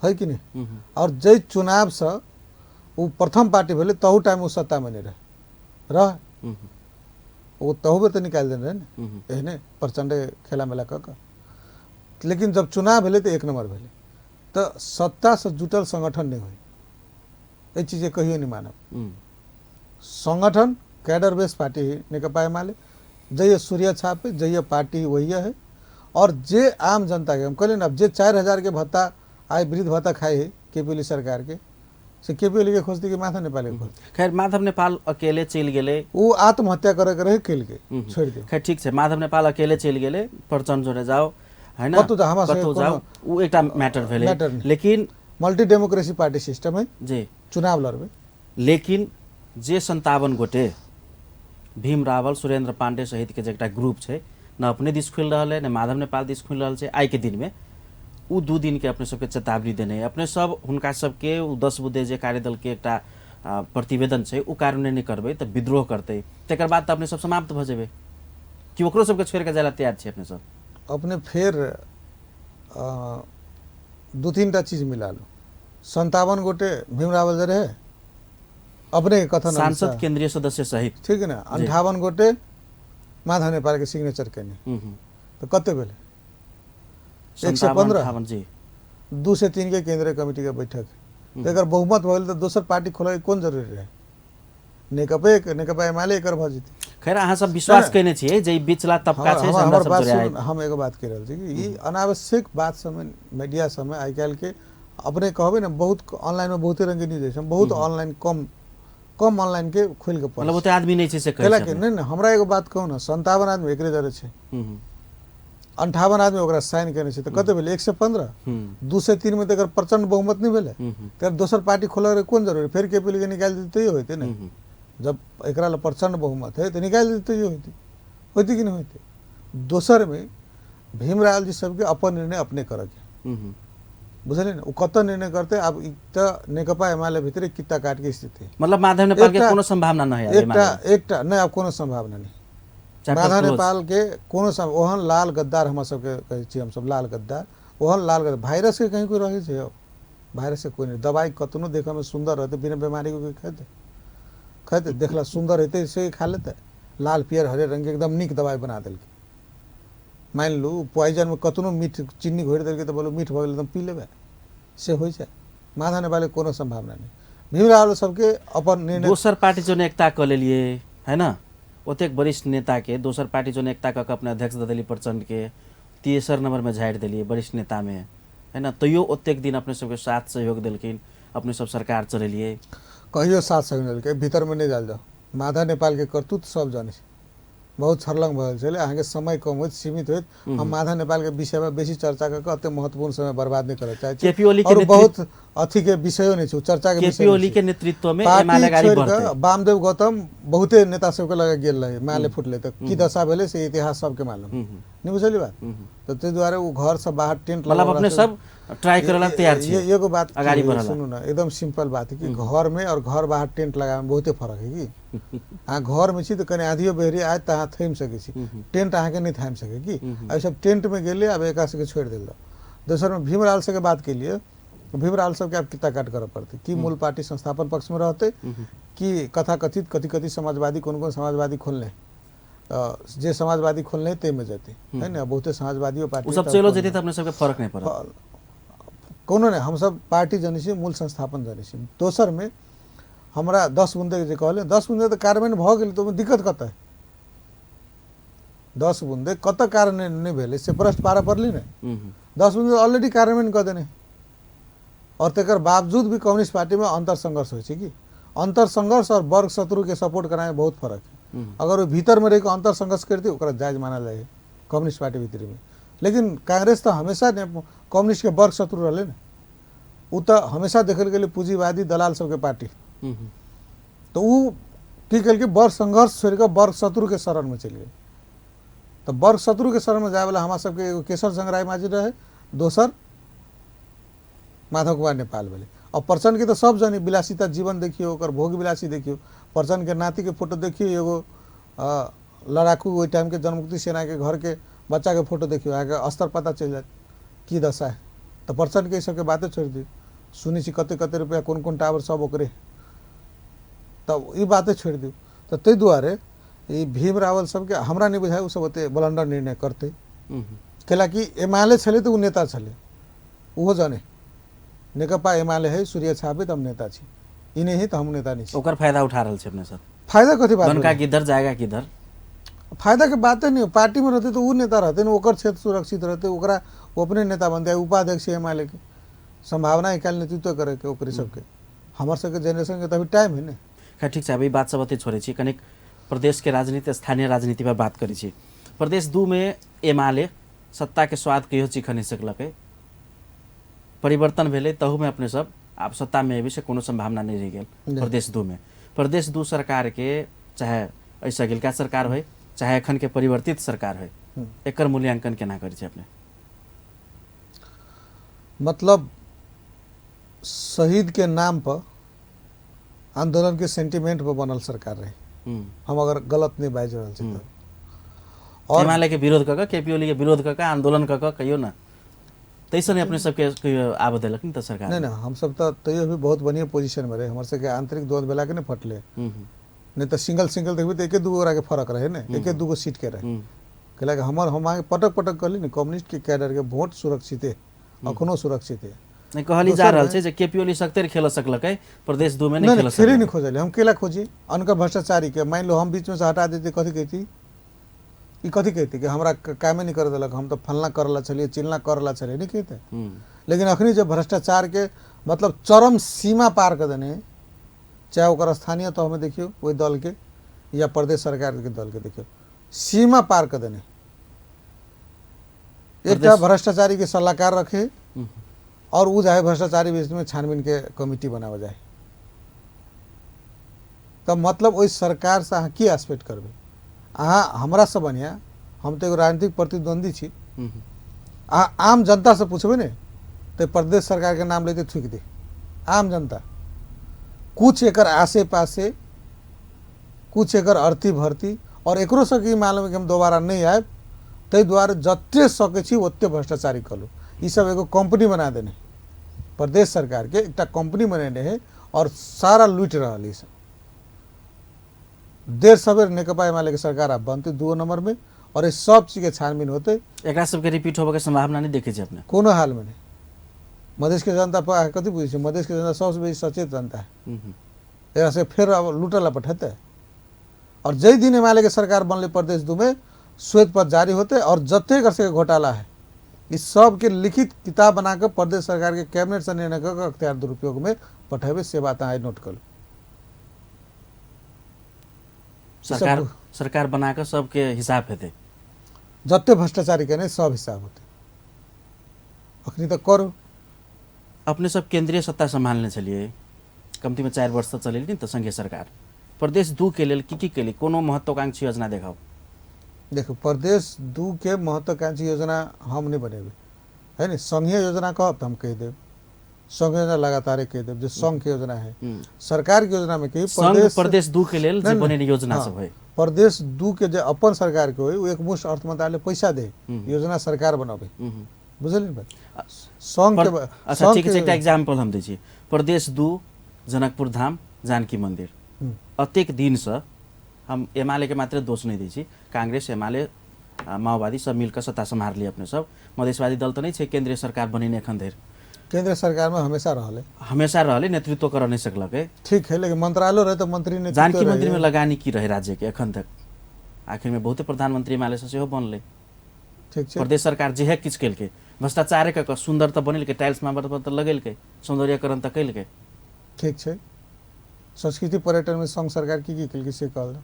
है कि नहीं, और जै चुनाव से वो प्रथम पार्टी भेलै तहु टाइम वो सत्ता में नहीं रहे रह, वो तहु बेर तऽ निकालि देने रहे ने एहने प्रचंड खेला मेला कऽ कऽ। लेकिन जब चुनाव भेलै तऽ 1 नंबर भेलै। तऽ सत्ता से जुटल संगठन नहीं होइ, एहि चीज कहियो नहीं मानब। संगठन कैडर बेस पार्टी है नेकपा एमाले, जइए सूर्य छाप है, जइए पार्टी वही है। और जे आम जनता के हम कहलियै ने, अब जे 4000 के भत्ता आइ वृद्ध भत्ता खाइ है केपी ओली सरकार के, से केपी ओली के खोजती कि माधव नेपाल के खोजती? खैर माधव नेपाल अकेले चलि गेलै, ओ आत्महत्या करे के रहे केलकै, छोड़ि दियौ। खैर ठीक छै, माधव नेपाल अकेले चलि गेलै, प्रचण्ड जोरे जाओ है ना, कतौ जाओ, हमरा सबके कतौ जाओ, उ एकटा मैटर भेलै। मैटर नहि। लेकिन मल्टी डेमोक्रेसी पार्टी सिस्टम है जी, चुनाव लड़बै। लेकिन जे 57 गोटे भीम रावल सुरेंद्र पांडे सहित के जे एकटा ग्रुप छै, न अपने दिस खुलि रहल है न माधव नेपाल दिस खुलि रहल छै, आइ के दिन में उ 2 दिन के अपने सबके चेतावनी देने, अपने सब हुनका सबके उ 10 बुद्धे जे कार्यदल के एकटा प्रतिवेदन छै उ कार्यान्वयन नहि करबै तऽ विद्रोह करतै, तकर बाद तऽ अपने सब समाप्त भऽ जेबै कि ओकरो सबके छोड़ि कऽ जाय ला तैयार छै अपने सब? अपने फेर 2-3 टा चीज मिला लू। 57 गोटे भीम रावल जे रहे अपने के कथन सांसद अनुसार, केंद्रीय सदस्य सहित, ठीक है ना, 58 गोटे माधव नेपाल के सिग्नेचर केने, तो कते भेलै? 115। 58 जी, 2 से 3 के केंद्रीय कमिटी के बैठक, तो अगर बहुमत भऽ गेल तऽ दोसर पार्टी खोलय के कोन जरूरी रहे? नेकपे नेकपा एमाले एकर भऽ जेतै। खैर अहाँ सब विश्वास केने छियै जे ई बिचला तबका छै से हमरा हमर सब बात जोड़े सुनू, आयत। हम एगो बात कहि रहल छी कि ई अनावश्यक बात सबमे मीडिया सबमे आइ काल्हि के अपने कहबै ने, बहुत ऑनलाइन में बहुते रंग के न्यूज छै, बहुत ऑनलाइन कम ऑनलाइन के खोलि के पढ़ै मतलब ओते आदमी नहि छै से कहै कैला छै के अपने। नहि, नहि, हमरा एगो बात कहू ने, 57 आदमी एकरे जरे छै, 58 आदमी ओकरा साइन केने छै, तऽ कते भेलै? 115। 2 से 3 में तऽ एकर प्रचंड बहुमत नहि भेलै, तऽ दोसर पार्टी खोलऽ के कोन जरूरी? फेर केपी ओली के निकालि देतै तैयो होइतै ने, जब एकरा लए प्रचंड बहुमत है तऽ निकालि देतै तैयो होइतै, होइतै कि नहि होइतै? दोसर में भीम रावल जी सबके अपन निर्णय अपने करऽ के, बुझलियै ने, ओ कतऽ निर्णय करतै? आब ई तऽ नेकपा एमाले भितरे कित्ता काट के स्थिति, मतलब माधव नेपाल के कोनो संभावना नहि है एकटा एकटा नहि, आब कोनो संभावना नहि माधव नेपाल के कोनो ओहन लाल गद्दार हमरा सबके कहै छियै हमसब, लाल गद्दार, ओहन लाल गद्दार वायरस के कहीं कोई रहै छै? वायरस के कोई नहि, दवाई कतनो देखऽ में सुन्दर रहतै, बिना बीमारी के कोई खेतै? खेतै देखला सुन्दर हेतै से खा लेतै? लाल पियर हरियर रंग के एकदम नीक दवाई बना देलकै, मानि लू पॉइजन में कतनो मीठ चीनी घोरि देलकै तऽ बोलू मीठ भऽ गेलै एकदम पी लेबै, से होइ छै। माधव नेपाल के कोनो संभावना नहि, भीम रावल सबके अपन निर्णय। दोसर पार्टी जो एकता कऽ लेलियै है ना, ओतेक वरिष्ठ नेता के दोसर पार्टी जो एकता कऽ के अपने अध्यक्ष दऽ देलियै प्रचंड के, तेसर नंबर में झाड़ि देलियै वरिष्ठ नेता में है ना, तैयो ओतेक दिन अपने सबके साथ सहयोग देलखिन, अपने सब सरकार चलेलियै। कहियो साथ सहयोग देलकै, भीतर में नहि जायल जाउ, माधव नेपाल के करतूत सब जानै छै, बहुत छरलंग भऽ गेल छलै, अहाँके समय कम होइत सीमित होइत, हम माधव नेपाल के विषय में बेसी चर्चा कऽ के एते महत्वपूर्ण समय बर्बाद नहि करऽ चाहै छी। केपी ओली के और बहुत अथी के विषयो नहि छै, चर्चा के विषय केपी ओली के नेतृत्व में एमाले गाड़ी बढ़तै। वामदेव गौतम बहुते नेता सबके लगे गेल रहे, एमाले फुटलै तऽ की दशा भेलै से इतिहास सबके मालूम, नहि बुझलियै बात? तऽ ताहि दुआरे ओ घर से बाहर टेंट मतलब अपने सब ट्राई करे ला तैयार छी। एगो बात अगाडि बढ़ला। सुनू ना, एकदम सिंपल बात है कि घर में और घर बाहर टेंट लगावे में बहुते फरक है कि अहाँ घर में छी तऽ कनि आधियो बेहरी आयत तऽ अहाँ थमि सकै छी, टेंट अहाँके नहि थामि सकै की। एहि सब टेंट में गेलै आब एकरा सबके छोड़ि देल जाउ। दोसर में भीम रावल सबके बात केलिए, भीम रावल सबके आब कित्ता काट करऽ पड़तै, की मूल पार्टी संस्थापन पक्ष में रहतै कि कथाकथित कथी कथी समाजवादी कोन कोन समाजवादी खोलने, जे समाजवादी खोलने ताहिमे जेतै है ने, बहुते समाजवादियो पार्टी ओ सब चलो जेतै तऽ अपने सबके फरक नहि पड़त, कोनो नहि, हमसब पार्टी जनै छी, मूल संस्थापन जनै छी। दोसर में हमरा 10 बुंदे जे कहले, 10 बुंदे तऽ कार्यान्वयन भऽ गेल तऽ ओहिमे दिक्कत कतऽ है? 10 बुंदे कतऽ कार्यान्वयन नहि भेलै से प्रश्न पारऽ पड़लै ने, 10 बुंदे ऑलरेडी कार्यान्वयन कऽ देने, और तकर बावजूद भी कम्युनिस्ट पार्टी में अंतर संघर्ष होइ छै कि अंतर संघर्ष और वर्ग शत्रु के सपोर्ट कराए बहुत फरक है। अगर वो भीतर में रहिके अंतर संघर्ष करते ओकरा जायज मानल जाइ है कम्युनिस्ट पार्टी भीतर में, लेकिन कांग्रेस तऽ हमेशा कम्युनिस्ट के वर्ग शत्रु रहलै ने, ओ तऽ हमेशा देखल गेलै पूंजीवादी दलाल सबके पार्टी, तऽ ओ की केलकै वर्ग संघर्ष छोड़ि कऽ वर्ग शत्रु के शरण में चलि गेल। तऽ वर्ग शत्रु के शरण में जाय वाला हमरा सबके एगो केशव चंद्र राय माझी रहे, दोसर माधव कुमार नेपाल भेलै। और प्रचंड के तऽ सब जानी विलासिता जीवन देखियौ, ओकर भोग विलासी देखियौ, प्रचंड के नाती के फोटो देखियौ, एगो लड़ाकू ओहि टाइम के जनमुक्ति सेना के घर के बच्चा के फोटो देखियौ, अहाँके स्तर पता चलि जायत की दशा है। तऽ प्रचंड के ई सबके बाते छोड़ि दियौ, सुनै छी कते कते रुपया कोन कोन टावर सब ओकरे, तब ई बाते छोड़ि दियौ। तऽ ताहि दुआरे ई भीम रावल सबके हमरा नहि बुझाइ ओ सब ओते बलंडर निर्णय करतै, कैलाकि एमाले छलै तऽ ओ नेता छलै, ओहो जाने नेकपा एमाले है सूर्य छापे तऽ हम नेता छी, ई नहि है तऽ हम नेता नहि छी। ओकर फायदा उठा रहल छै अपने सब, फायदा कथी बात बनका किधर जाएगा किधर, फायदा के बाते नहीं, पार्टी में रहते तो वो नेता रहते ना, ओकर क्षेत्र सुरक्षित रहते, ओकरा वो अपने नेता बनते, उपाध्यक्ष एमाले के, संभावना है काल्हि नेतृत्व करे के ओकरे सबके। हमर सबके जेनरेशन के तो अभी टाइम है ने। खैर ठीक छै, अब ई बात सब अते छोड़ै छी, कनिक प्रदेश के राजनीति, स्थानीय राजनीति पर बात करै छी। प्रदेश 2 में एमाले सत्ता के स्वाद कहियो चीख नहि सकलकै, परिवर्तन भेलै तहूमे अपने सब आब सत्ता में एबै से कोनो संभावना नहीं रहि गेल प्रदेश 2 में। प्रदेश 2 सरकार के, चाहे एहिसँ अगिलका सरकार होइ चाहे एखन के परिवर्तित सरकार होइ, एकर मूल्यांकन केना करै छै अपने? मतलब शहीद के नाम पर आंदोलन के सेंटिमेंट पर बनल सरकार रहे, हम अगर गलत नहीं बाजि रहल छी तऽ। और एमाले के विरोध कऽ केपी ओली के विरोध कऽ आंदोलन कऽ कहियो ना तैसे नहीं अपने सबके कहियो आबऽ देलक ने तऽ सरकार। नहीं नहीं, हम सब तो तैयो भी बहुत बढ़िया पोजीशन में रहे। हमर सबके आंतरिक द्वंद्व भेला के नहीं फटले, नहीं तो सिंगल सिंगल देखबी तो एके दूगो के फरक रहे ने, एके दूगो सीट के रहे। कहला कि हमर हम आगे पटक पटक कहली ने कम्युनिस्ट के कैडर के वोट सुरक्षित है, अखनो सुरक्षित है। नहीं कहली जा रहल छै जे केपी ओली सकते खेल सकलकै, प्रदेश 2 में नहीं खेल सकलकै। नहीं खोजले, हम केला खोजी अनकर भ्रष्टाचारी के। मान लो हम बीच में से हटा देते, कथी कहती ई, कथी कहती कि हमरा कामे नहीं कर देलक, हम तो फलना करला छलिए चिलना करला छलिए, नहीं कहते। लेकिन अखनी जब भ्रष्टाचार के मतलब चरम सीमा पार कर देने, चाहे ओकर स्थानीय तह में देखियो ओहि दल के या प्रदेश सरकार के दल के देखियो, सीमा पार कर देने। एकटा भ्रष्टाचारी के सलाहकार रखे और वो जाए भ्रष्टाचारी बीच में छानबीन के कमिटी बनावा जाए, तब मतलब ओहि सरकार से अहाँ की एक्सपेक्ट करबै? अहाँ हमरा से बढ़िया, हम तो एगो राजनीतिक प्रतिद्वंदी छी, अहाँ आम जनता से पूछबै ने तो प्रदेश सरकार के नाम लेते थूकि दे आम जनता। कुछ एकर आसे पासे, कुछ एकर अर्थी भर्ती, और एकरो सबके ई मालूम कि हम दोबारा नहीं आयब, ताहि दुआरे जते सकै छी ओते भ्रष्टाचारी करू। ई सब एगो कंपनी बना देने, प्रदेश सरकार के एकटा कंपनी बनेने है और सारा लूटि रहल ई सब। देर सवेर नेकपा एमाले के सरकार आब बनते 2 नंबर में, और ये सब चीज के छानबीन होते। एकरा सबके रिपीट होबे के संभावना नहीं देखे छी अपने? कोनो हाल में नहीं। मधेश के जनता पर कथी बुझै छै, मधेश के जनता सबसे बेसी सचेत जनता है, एकरा से फेर अब लूटला पठेतै। और जै दिन एमाले के सरकार बनले प्रदेश 2 में श्वेत पत्र जारी होते और जते एकर सबके घोटाला है इस सब के लिखित किताब बनाकर प्रदेश सरकार के कैबिनेट से निर्णय कऽ अख्तियार दुरुपयोग में पठेबै, से बात अहाँ नोट करू। सरकार सरकार बना कऽ सबके हिसाब हेतै, जते भ्रष्टाचारी केने सब हिसाब होते। अखनी तऽ करू। अपने सब केंद्रीय सत्ता सम्हालने छलियै, कम्तीमे 4 वर्ष तऽ चलेली ने तऽ संघीय सरकार। प्रदेश 2 के लेल की की केली? कोनो महत्वाकांक्षी योजना देखाउ। देखो प्रदेश 2 के महत्वाकांक्षी योजना हम नहीं बनेबै, है ने। संघीय योजना कहब तो हम कहि देब, संघ योजना लगातार कहि देब जो संघ के योजना है। सरकार के योजना में कही प्रदेश 2 के लेल जे बनेने योजना सब है, प्रदेश 2 के जे अपन सरकार के होई ओ एकमुश्त अर्थ मंत्रालय पैसा दे, योजना सरकार बनाबे, बुझलियै बात? संघ के। अच्छा ठीक छै, एकटा एग्जांपल हम दै छी। प्रदेश 2 जनकपुर धाम जानकी मंदिर, अतेक दिनसँ हम एमाले के मात्र दोष नहीं दै छी, कांग्रेस एमाले माओवादी सब मिलकर सत्ता सम्हारली अपने सब। मधेशवादी दल तऽ नहि छै केंद्रीय सरकार बनेने एखन धरि, केंद्र सरकार में हमेशा रहले, हमेशा रहले, नेतृत्व कर नहीं सकलकै। ठीक है, लेकिन मंत्रालय रहे तो मंत्री ने जानकी मंदिर में लगानी की रहे राज्य के एखन तक, आखिर में बहुते प्रधानमंत्री एमाले से सेहो बनले। ठीक छै, प्रदेश सरकार जे है किछु केलकै, भ्रष्टाचार कऽ सुन्दर तऽ बनेलकै, टाइल्स मार्बल तऽ लगेलकै, सौंदर्यकरण तऽ केलकै। ठीक छै, संस्कृति पर्यटन में संघ सरकार की की केलकै से कहल जाओ,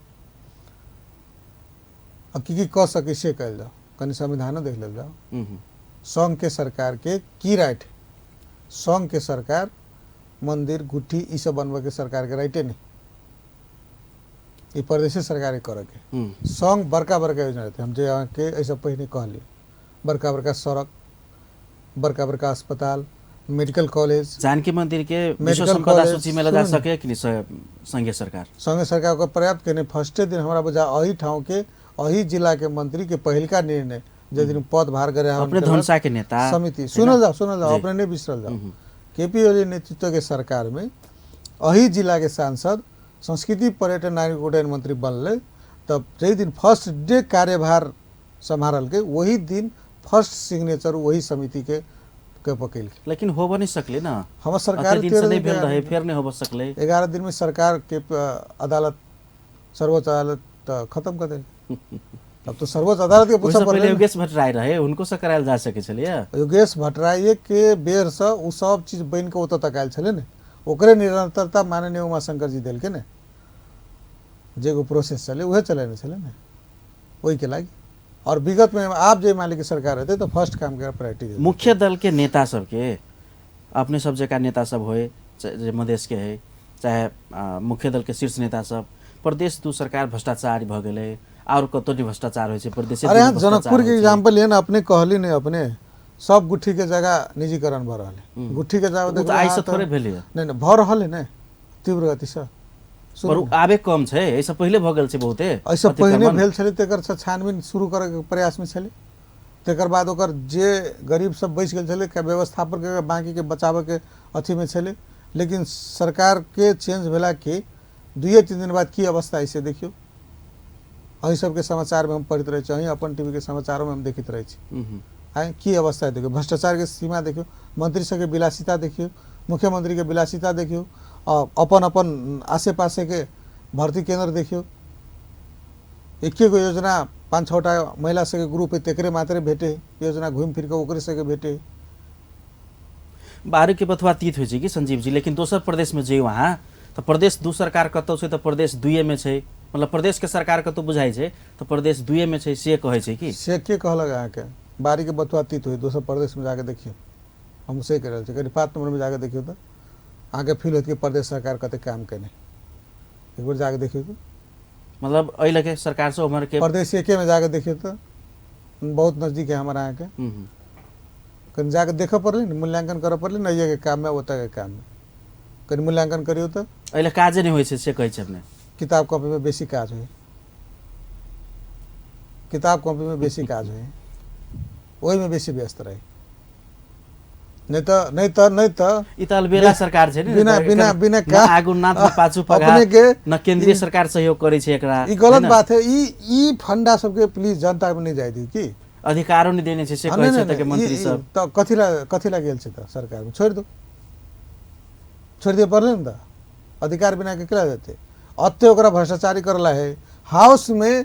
आ की की कऽ सकै से कहल जाओ, कनि संविधानो देख लेल जाओ। संघ के सरकार के की राइट? संघ के सरकार मंदिर गुठी ई सब बनबे के सरकार के राइटे नहीं, ई प्रदेश सरकार के करे के। संघ बड़का बड़का योजना रहते, हम जे अहाँके एहिसँ पहिने कहलियै, बड़का बड़का सड़क, बड़का बड़का अस्पताल, मेडिकल कॉलेज। जानकी मंदिर के विश्व संपदा सूची में लगा सके कि नहीं संघीय सरकार? संघीय सरकार के पर्याप्त के नहीं। फर्स्टे दिन हमरा बुझा अही ठाउँ के अही जिला के मंत्री के पहिलका निर्णय जे दिन पदभार ग्रहण अपने धनसा के नेता समिति, सुनल जाओ सुनल जाओ, अपने नहीं बिसरल जाओ। केपी ओली नेतृत्व के सरकार में अही जिला के सांसद संस्कृति पर्यटन नागरिक उड्डयन मंत्री बनले, तब जे दिन फर्स्ट डे कार्यभार सम्हारल के वही दिन फर्स्ट सिग्नेचर वही समिति के पकड़। लेकिन होब नहीं सकले ना, हमर सरकार दिन से नहीं भेल रहे, फेर नहीं होब सकले। 11 दिन में सरकार के अदालत, सर्वोच्च अदालत खत्म कर दे। तब तो सर्वोच्च अदालत के पूछऽ ओहिसँ पड़लै पहिले ने। योगेश भट्टराई रहे, हुनको से करायल जा सकै छलैया। योगेश भट्टराई के बेरसँ ओ सब चीज बनि कऽ ओतऽ तक आयल छलै ने, ओकरे निरंतरता माननीय उमाशंकर जी देलकै ने। जे एगो प्रोसेस चलै उहे चलेने छलै ने, ओहिके लागि। और विगत में आब जे मालिक के सरकार हेतै तऽ फर्स्ट काम के प्रायोरिटी देतै। मुख्य दल के नेता सबके, अपने सब जकाँ नेता सब होय जे मधेश के है, चाहे मुख्य दल के शीर्ष नेता सब, प्रदेश दू सरकार भ्रष्टाचारी भऽ गेलै, आओर कतौ नहि भ्रष्टाचार होइ छै, प्रदेश अरे यहाँ जनकपुर के एग्जाम्पल लिए ने, अपने कहली ने, अपने सब गुट्ठी के जगह निजीकरण भऽ रहल है। गुट्ठी के जगह ओ तऽ देखबै आइसँ अहाँ तऽ- थोड़े भेलैया। नहि नहि, भऽ रहल है ने तीव्र गतिसँ। पर ओ आबे कम छै, एहिसँ पहिले भऽ गेल छै बहुते। एहिसँ पहिने अतिक्रमण। भेल छलै, तकर छानबीन शुरू करैके प्रयासमे छलै। तकर बाद ओकर जे गरीब सब बचि गेल छलै के व्यवस्थापन करके बाँकीके बचाबैके अथीमे छलै। लेकिन सरकारके चेंज भेला के 2-3 दिन बाद की अवस्था है से देखियौ। अहीं सबके समाचारमे हम पढ़ैत रहै छी, अहीं अपन टीवी के समाचारोमे हम देखैत रहै छी। आँय की अवस्था है देखियौ, भ्रष्टाचारके सीमा देखियौ, मंत्री सबके विलासिता देखियौ, मुख्यमंत्रीके विलासिता देखियौ, अपन अपन आसे पासेके भर्ती केंद्र देखियौ। एके गो योजना 5-6 टा महिला सबके ग्रुप है तेकरे मात्रे भेटे योजना, घुमि फिर कऽ ओकरे सबके भेटे। बाहरी के बथुआ तीत होइ छै कि संजीव जी, लेकिन दोसर प्रदेशमे जइयौ अहाँ तऽ प्रदेश दू सरकार कतौ छै तऽ प्रदेश दुइएमे छै, मतलब प्रदेश के सरकार कतौ बुझाइ छै तऽ प्रदेश दुइएमे छै, से कहै छै कि से के कहलक अहाँके बाड़ी के बथुआ तीत होइ? दोसर प्रदेशमे जाके देखियौ, हम से कहि रहल छी, कनि 5 नम्बरमे जाके देखियौ तऽ अहाँके फील होयत कि प्रदेश सरकार कतेक काम केने। एक बेर जाके देखियौ तऽ, मतलब एहि लगे सरकार से उम्हर के प्रदेश एके में जाके देखियौ तऽ बहुत नजदीक है हमारा अहाँके, कनि जाके देखऽ पड़लै ने, मूल्यांकन करऽ पड़लै ने, एहिके काममे ओतऽ के काममे कनि मूल्यांकन करियौ तऽ। एहि लए काजे नहि होइ छै से कहै छै अपने। किताब कॉपीमे बेसी काज होइ, किताब कॉपीमे बेसी काज होइ, ओहिमे बेसी व्यस्त रही। नहि तऽ नहि तऽ नहि तऽ ई तऽ अलबेला सरकार छै ने, बिना एकर बिना बिना न का आगू नाथ न पाछू पघा, अपने के न केंद्रीय सरकार सहयोग करै छै एकरा। ई गलत है ने? बात है। ई फंडा सबके प्लीज जनता में नहीं जाय दियौ की अधिकारो नहि देने छै से हाँ, कहै नहीं, छै नहीं, एतऽके नहीं, मंत्री ई- सब। तऽ कथी ला गेल छै तऽ सरकारमे छोड़ि दू, छोड़ि दिअ पड़लै ने तऽ अधिकार बिना के केला जेतै। एते ओकरा भ्रष्टाचारी करला है। हाउस में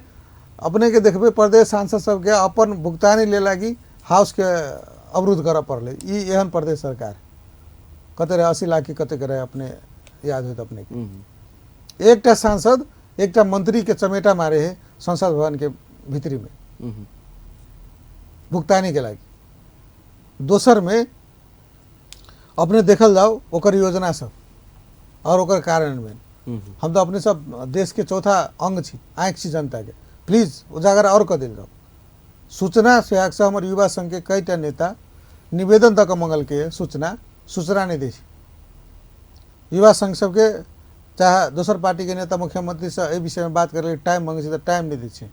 अपने के देखबै प्रदेश सांसद सबके अपन भुगतानी ले लागी हाउस के अवरुद्ध करऽ पड़लै। ई एहन प्रदेश सरकार कते रहे, 80 लाख के कते के रहे, अपने याद होत अपने के। एकटा सांसद एकटा मंत्री के चमेटा मारे है संसद भवन के भीतरी में भुगतानी के लागि। दोसर में अपने देखल जाओ ओकर योजना सब और ओकर कार्यान्वयन। हम तो अपने सब देश के चौथा अंग छी, आँखि छी जनता के, प्लीज उजागर और कऽ देल जाओ। सूचना से हमर युवा संघ के कईटा नेता निवेदन दऽ कऽ मंगलके सूचना सूचना नहीं दै छै। युवा संघ सबके चाहे दोसर पार्टी के नेता मुख्यमंत्री से एहि विषय में बात करे टाइम मंगे छै तऽ टाइम नहीं दै छै।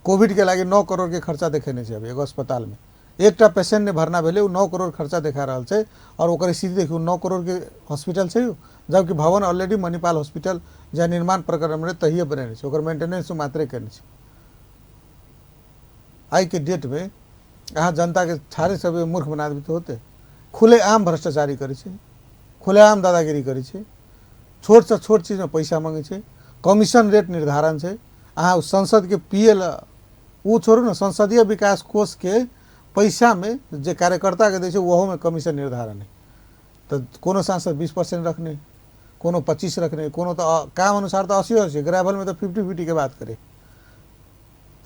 कोविड के लागि 9 करोड़ के खर्चा देखेने छै अभी एगो अस्पताल में, एकटा पेशेंट नहि भरना भेलै, ओ 9 करोड़ खर्चा देखा रहल छै। और ओकर स्थिति देखियौ, 9 करोड़ के हॉस्पिटल छै, जबकि भवन ऑलरेडी मणिपाल हॉस्पिटल जे निर्माण प्रकरण में तहिए बनेने छै, ओकर मेंटेनेंस मात्रे केने छै। आइ के डेट में अहाँ जनता के छाड़े सब मूर्ख बना देबै तऽ होते। खुलेआम भ्रष्टाचारी करै छै, खुलेआम दादागिरी करै छै, छोटसँ छोट चीजमे पैसा मांगै छै, कमीशन रेट निर्धारण छै। अहाँ संसद के पिए ला ओ छोड़ू ने, संसदीय विकास कोष के पैसामे जे कार्यकर्ताके दै छै ओहोमे कमीशन निर्धारण है। तऽ कोनो सांसद 20% रखने, कोनो 25 रखने, कोनो तऽ काम अनुसार तऽ 80-80, ग्रेवलमे तऽ 50-50 के बात करे।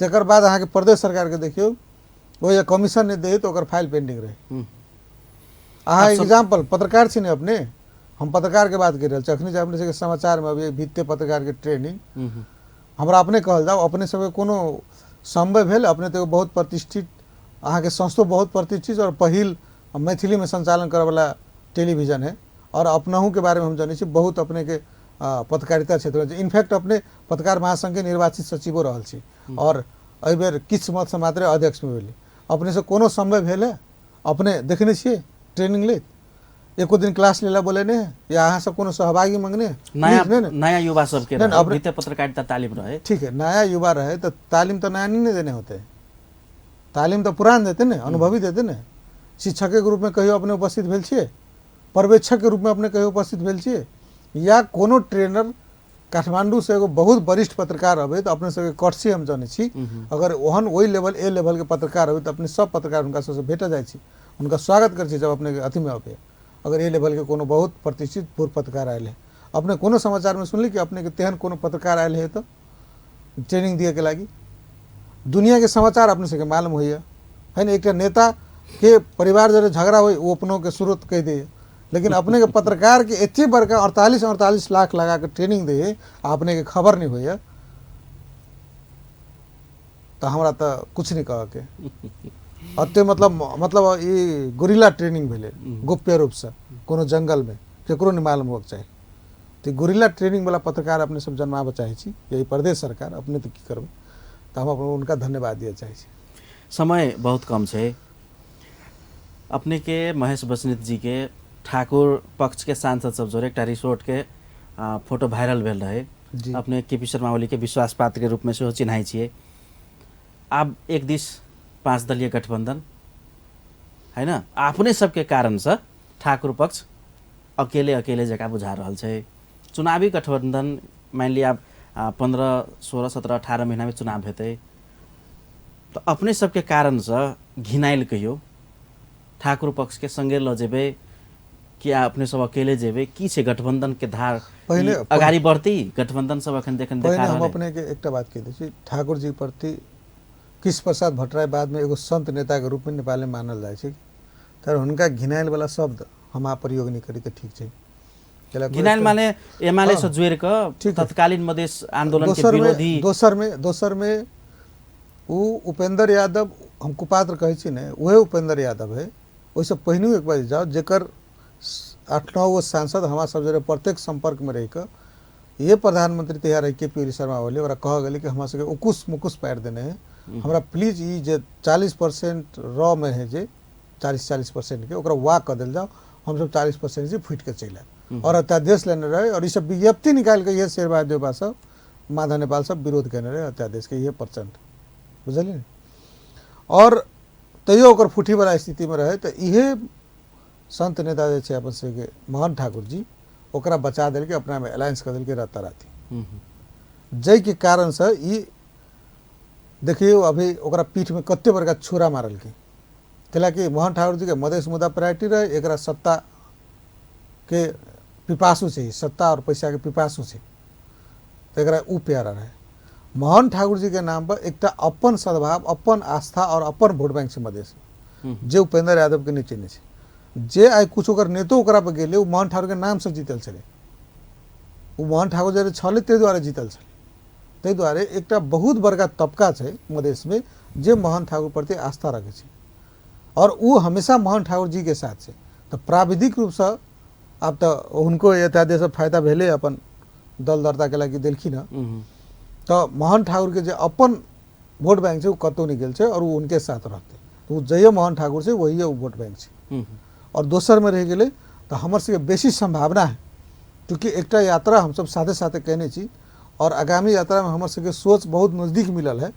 तकर बाद अहाँके प्रदेश सरकारके देखियौ, ओ जे कमीशन नहि दै तऽ ओकर फाइल पेंडिंग रहै। अहाँ एग्जाम्पल पत्रकार छी ने अपने, हम पत्रकार के बात करि रहल छी। अखनी जे अपने सबके समाचारमे अभी वित्तीय पत्रकार के ट्रेनिंग हमरा अपने कहल जाओ, अपने सबके कोनो सम्भव भेल, अपने तऽ एगो बहुत प्रतिष्ठित अहाँके संस्थो बहुत प्रतिष्ठित और पहिल मैथिलीमे संचालन करऽवला टेलीविजन है, और अपनहु के बारेमे हम जनै छी बहुत अपने के पत्रकारिता क्षेत्रमे, इनफैक्ट अपने पत्रकार महासंघ के निर्वाचित सचिवो रहल छी और एहिबेर किछु मतसँ मात्रे अध्यक्षमे भेलै। अपनेसँ कोनो सम्भव भेल है? अपने देखने छियै ट्रेनिंग लैत एको दिन क्लास लेला बोलेने है या अहाँ सब कोनो सहभागी मंगने है? नया नहीं, नहीं, नया युवा सबके नहीं, रहे, अपने- वित्तीय पत्रकारिता तालिम रहे। ठीक है, नया युवा रहे तो तालीम तो नया नहीं ने देने होते, तालीम तो पुरान देते ने, अनुभवी देते ने। शिक्षक के रूप में कहियो अपने उपस्थित भेल छियै? पर्यवेक्षक के रूप में अपने कहियो उपस्थित भेल छियै? या कोनो ट्रेनर काठमांडू से एगो बहुत वरिष्ठ पत्रकार अबै तऽ अपने सबके कटसी हम जनै छी, अगर ओहन ओहि लेवल ए लेवल के पत्रकार अबै तऽ अपने सब पत्रकार हुनका सबसँ भेट जाइ छी, हुनका स्वागत करै छी जब अपने अथीमे अबै। अगर ए लेवल के कोनो बहुत प्रतिष्ठित पूर्व पत्रकार आयल है, अपने कोनो समाचारमे सुनली कि अपने के तेहन कोनो पत्रकार आयल है तऽ ट्रेनिंग दिए के लागि? दुनिया के समाचार अपने सबके मालूम होइए है ने। एकटा नेता के परिवार जरे झगड़ा हो वो अपनों के स्रोत कहि दैए, लेकिन अपने के पत्रकार के एते बड़का 48-48 लाख लगा के ट्रेनिंग दे आ अपने के खबर नहीं होइए तऽ हमरा तऽ कुछ नहीं कह के। अते मतलब ई गोरिल्ला ट्रेनिंग भेलै गोप्य रूपसँ कोनो जंगलमे केकरो नहीं मालूम होबक चाही। तऽ गोरिल्ला ट्रेनिंग वाला पत्रकार अपने सब जन्माबऽ चाहै छी, यही प्रदेश सरकार अपने तऽ की करबै, तऽ हम अपन हुनका धन्यवाद दिअ चाहै छी। समय बहुत कम छै। अपने के महेश बस्नेत जी के ठाकुर पक्ष के सांसद सब जोड़े एकटा रिसोर्ट के फोटो वायरल भेल रहे, अपने के पी शर्मा ओली के विश्वास पात्र के रूप में सेहो चिन्हाइ छियै। आब एक दिस 5 दलीय गठबंधन है न, अपने सबके कारणसँ ठाकुर पक्ष अकेले अकेले जकाँ बुझा रहल छै। चुनावी गठबंधन मानि लिअ आब 15, 16, 17, 18 महीनामे चुनाव हेतै, तऽ अपने सबके कारणसँ घिनायल कहियो ठाकुर पक्ष के संगे लऽ जेबै कि अपने सब अकेले जेबै? की छै गठबंधन के धार पहिले अगाडि बढ़ती? गठबंधन सब अखन देखन देखा रहल। हम अपने के एकटा बात कहि दै छी, ठाकुर जी प्रति कृष्ण प्रसाद भट्टराई बाद में एगो संत नेता के रूप में नेपाल में मानल जाइ छै, तर हुनका घिनायल वाला शब्द हम आ प्रयोग नहीं करी तऽ ठीक छै। घिनायल माने एमाले से जोड़ि कऽ तत्कालीन मधेश आंदोलन के विरोधी। दोसर में उ उपेंद्र यादव, हम कुपात्र कहै छी ने, उहे उपेंद्र यादव है। ओहिसँ पहिनहु एक बार जाउ, जेकर 8-9 गो सांसद हमरा सब जरे प्रत्यक्ष संपर्क में रहि कऽ ये प्रधानमंत्री तैयार रहे के पी ओली शर्मा ओली, ओकरा कह गेलै कि हमरा सबके उकुस मुकुस पारि देने है, हमरा प्लीज ई जे 40% रॉ में है जे 40-40% के ओकरा वाक कऽ देल जाओ, हमसब 40% से फूटि कऽ चलि आयब। और अत्यादेश लेने रहे और ई सब विज्ञप्ति निकालि कऽ इहे शेरबहादुर देउबा सब माधव नेपाल सब विरोध केने रहे अत्यादेश के, इहे प्रचंड बुझलियै ने। और तैयो ओकर फूठी वाला स्थितिमे रहे तऽ इहे संत नेता जे छै अपन सबके मोहन ठाकुर जी ओकरा बचा देलकै, अपनामे अलायंस कऽ देलकै राताराती, जाहिके कारणसँ ई देखियौ अभी ओकरा पीठमे कते बड़का छुरा मारलकै। कैलाकि मोहन ठाकुर जी के मधेश मुद्दा प्रायोरिटी रहे, एकरा सत्ता के पिपासु छै, सत्ता और पैसा के पिपासु छै, तऽ एकरा उ प्यारा रहे। मोहन ठाकुर जी के नाम पर एकटा अपन सद्भाव, अपन आस्था और अपन वोट बैंक छै मधेश, जे उपेंद्र यादव के नहि चिन्है छै, जे आइ कुछ ओकर नेतो ओकरा पर गेलै ओ मोहन ठाकुर के नाम से जीतल छलै, ओ मोहन ठाकुर जे छलै ताहि दुआरे जीतल छलै। ताहि दुआरे एकटा बहुत बड़का तबका छै मधेशमे जे मोहन ठाकुर प्रति आस्था रखै छै और ओ हमेशा मोहन ठाकुर जी के साथ छै। तऽ प्राविधिक रूपसँ आब तऽ हुनको अत्यादेशसँ फायदा भेलै, अपन दल दर्ता के लागि देलखिन हँ, तऽ मोहन ठाकुर के जे अपन वोट बैंक छै ओ कतहु नहि गेल छै और ओ हुनके साथ रहतै, ओ जहिये मोहन ठाकुर छै वही ओ वोट बैंक छै। और दोसरमे रहि गेलै तऽ हमर सबके बेसी सम्भावना है, चूँकि एकटा यात्रा हमसब साथे साथे कयने छी और आगामी यात्रामे हमर सबके सोच बहुत नजदीक मिलल है,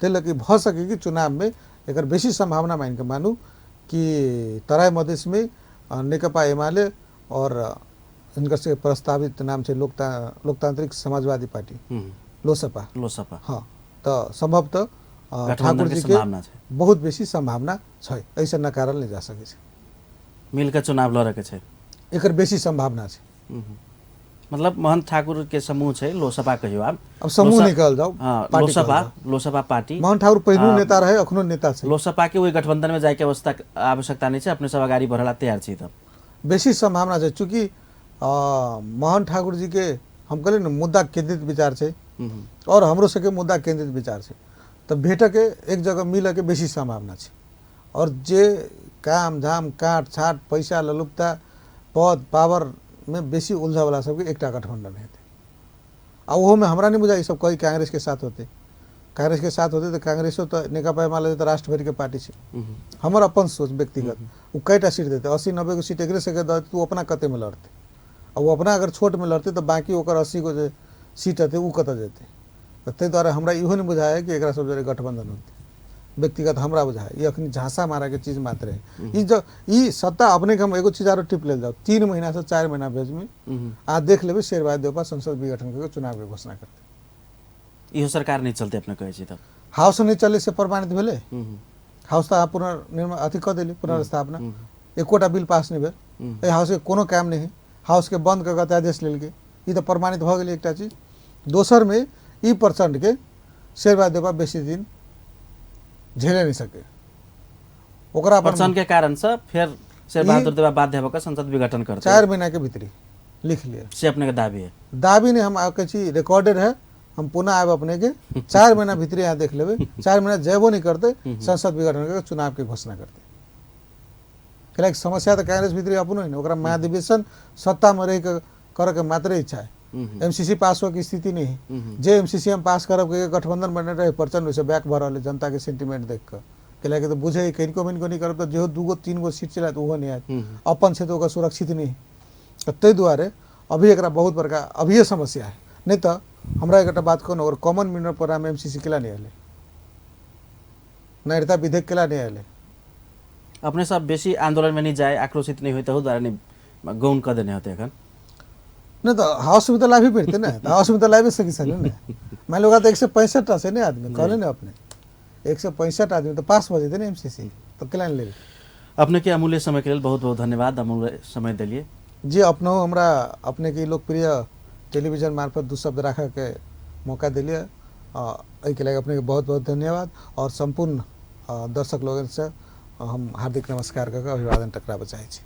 ताहि लऽ कऽ भऽ सकै कि चुनावमे एकर बेसी सम्भावना मानि कऽ मानू कि तराई मधेशमे नेकपा एमाले और हिनकर सबके प्रस्तावित नाम छै लोकतांत्रिक समाजवादी पार्टी लोसपा, लोसपा, हाँ, तऽ संभवतः ठाकुर जी के बहुत बेसी सम्भावना छै, एहिसँ नकारल नहि जा सकै छै। मिलके चुनाव लड़के छै, एकर बेसी सम्भावना छै। मतलब मोहन ठाकुर के समूह छै लोसपा कहियो, आब समूह नहीं कहल जाओ, लोसपा, लोसपा पार्टी। मोहन ठाकुर पहिनो नेता रहे, अखनो नेता छै। लोसपा के ओहि गठबंधन में जाय के आवश्यकता नहीं छै, अपने सब अगाडि बढ़ला तैयार छी। तब बेसी सम्भावना छै, चूँकि मोहन ठाकुर जी के हम कहलियै ने मुद्दा केंद्रित विचार छै और हमरो सबके मुद्दा केंद्रित विचार छै, तऽ भेटके एक जगह मिलके बेसी सम्भावना छै। और जे काम धाम काट छाट पैसा ललुपता पद पावर में बेसी उलझऽ वाला सबके एकटा गठबंधन हेतै। आ ओहोमे हमरा नहि बुझाइ ई सब कही कांग्रेस के साथ होतै, कांग्रेस के साथ होतै तऽ कांग्रेसो तऽ नेकपा एमाले तऽ राष्ट्र भरिके पार्टी छै। हमर अपन सोच व्यक्तिगत, ओ कएटा सीट देतै, 80-90 गो सीट एकरे सबके दऽ देतै, ओ अपना कतेमे लड़तै? आ ओ अपना अगर छोटमे लड़तै तऽ बाँकी ओकर 80 गो जे सीट हेतै ओ कतऽ जेतै? तऽ ताहि दुआरे हमरा इहो नहि बुझाइए कि एकरा सब जरे गठबंधन होतै। व्यक्तिगत हमरा बुझाय ई अखनी झांसा मारे के चीज मात्र है। ई जो ई सत्ता अपने के हम एगो चीज आरो टिप लेल जाओ, 3 महीना से 4 महीना भेज में आ देख लेबै शेरबहादुर देउपा संसद विघटन करके चुनाव के घोषणा करते। इहो सरकार नहीं चलते अपने कहै छी तब हाउस नहीं चले से प्रमाणित भेलै। हाउस तऽ अहाँ पुनर्निर्माण अथी कऽ देली, पुनर्स्थापना, एकोटा बिल पास नहीं भेल, एहि हाउस के कोनो काम नहीं है, हाउस के बंद कऽ के अध्यादेश लेलकै, ई तऽ प्रमाणित भऽ गेलै एकटा चीज। दोसर में ई प्रचंड के शेरबहादुर देउपा बेसी दिन झेले नहीं सके, ओकरा अपन प्रचंड के कारण से फिर शेरबहादुर देउपा बाध्य भऽ के संसद विघटन करते। 4 महीना के भीतरी लिख लिया से अपने के दाबी है। दाबी नहीं, हम कहै छी रिकॉर्डेड है, हम पुनः आयब अपने के 4 महीना भीतरी यहाँ देख लेबै, 4 महीना जेबो नहीं करते, संसद विघटन करके चुनाव के घोषणा करते। कैलाकि समस्या तऽ कांग्रेस भीतरी अपनो है ने, ओकरा महाधिवेशन सत्ता में रहि के करऽ के मात्रे इच्छा है। एमसीसी पास होके स्थिति नहीं है, जे एमसीसी हम पास करब के गठबंधन बने रहे प्रचंड ओहिसँ बैक भऽ रहल है जनता के सेंटिमेंट देख कऽ, कैलाकि तऽ बुझे कनिको मनिको नहीं करब तऽ जेहो 2 गो 3 गो सीट चलायत ओहो नहीं आयत, अपन छै तऽ ओकर सुरक्षित नहीं है। तऽ ताहि दुआरे अभी एकरा बहुत बड़का अभिये समस्या है। नहीं तऽ हमरा एकटा बात कहू ने, ओकर कॉमन मिनिमम प्रोग्राम एमसीसी केला नहीं आयल, नागरिकता विधेयक केला नहीं आयल। अपने सब बेसी आंदोलन में नहीं जाए, आक्रोशित नहीं होते, द्वारा नहीं गौण कऽ देने होते एखन। नहीं तो हाउस में तो लाभ ही पड़ते ना, तो हाउस में तो लाभ सकी सर ने। मान लो तो 165 से नहीं आदमी कहले ना अपने 165 आदमी तो पास हो जेते ने एमसीसी, तो केला नहीं ले। अपने के अमूल्य समय के लिए बहुत बहुत धन्यवाद, अमूल्य समय दिलिए जी। अपनो हमरा अपने के लोकप्रिय टेलीविजन मार्फत 2 शब्द राखे के मौका दिलिए, एहिके लिए अपने के बहुत बहुत धन्यवाद और संपूर्ण दर्शक लोगन से हम हार्दिक नमस्कार करके अभिवादन टकराबऽ चाहै छी।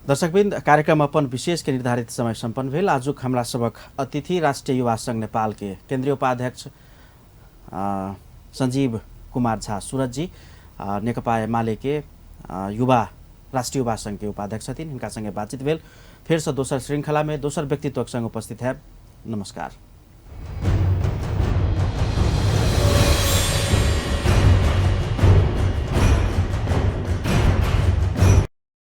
दर्शकवृन्द, कार्यक्रम अपन विशेष के निर्धारित समय सम्पन्न भेल। आजुक हमरा सबक अतिथि राष्ट्रिय युवा संघ नेपाल के केंद्रीय उपाध्यक्ष संजीव कुमार झा सूरज जी, नेकपा एमाले के युवा राष्ट्रीय युवा संघ के उपाध्यक्ष छथिन, हिनका संगे बातचीत भेल। फेरसँ दोसर श्रृंखला में दोसर व्यक्तित्वक संग उपस्थित है। नमस्कार।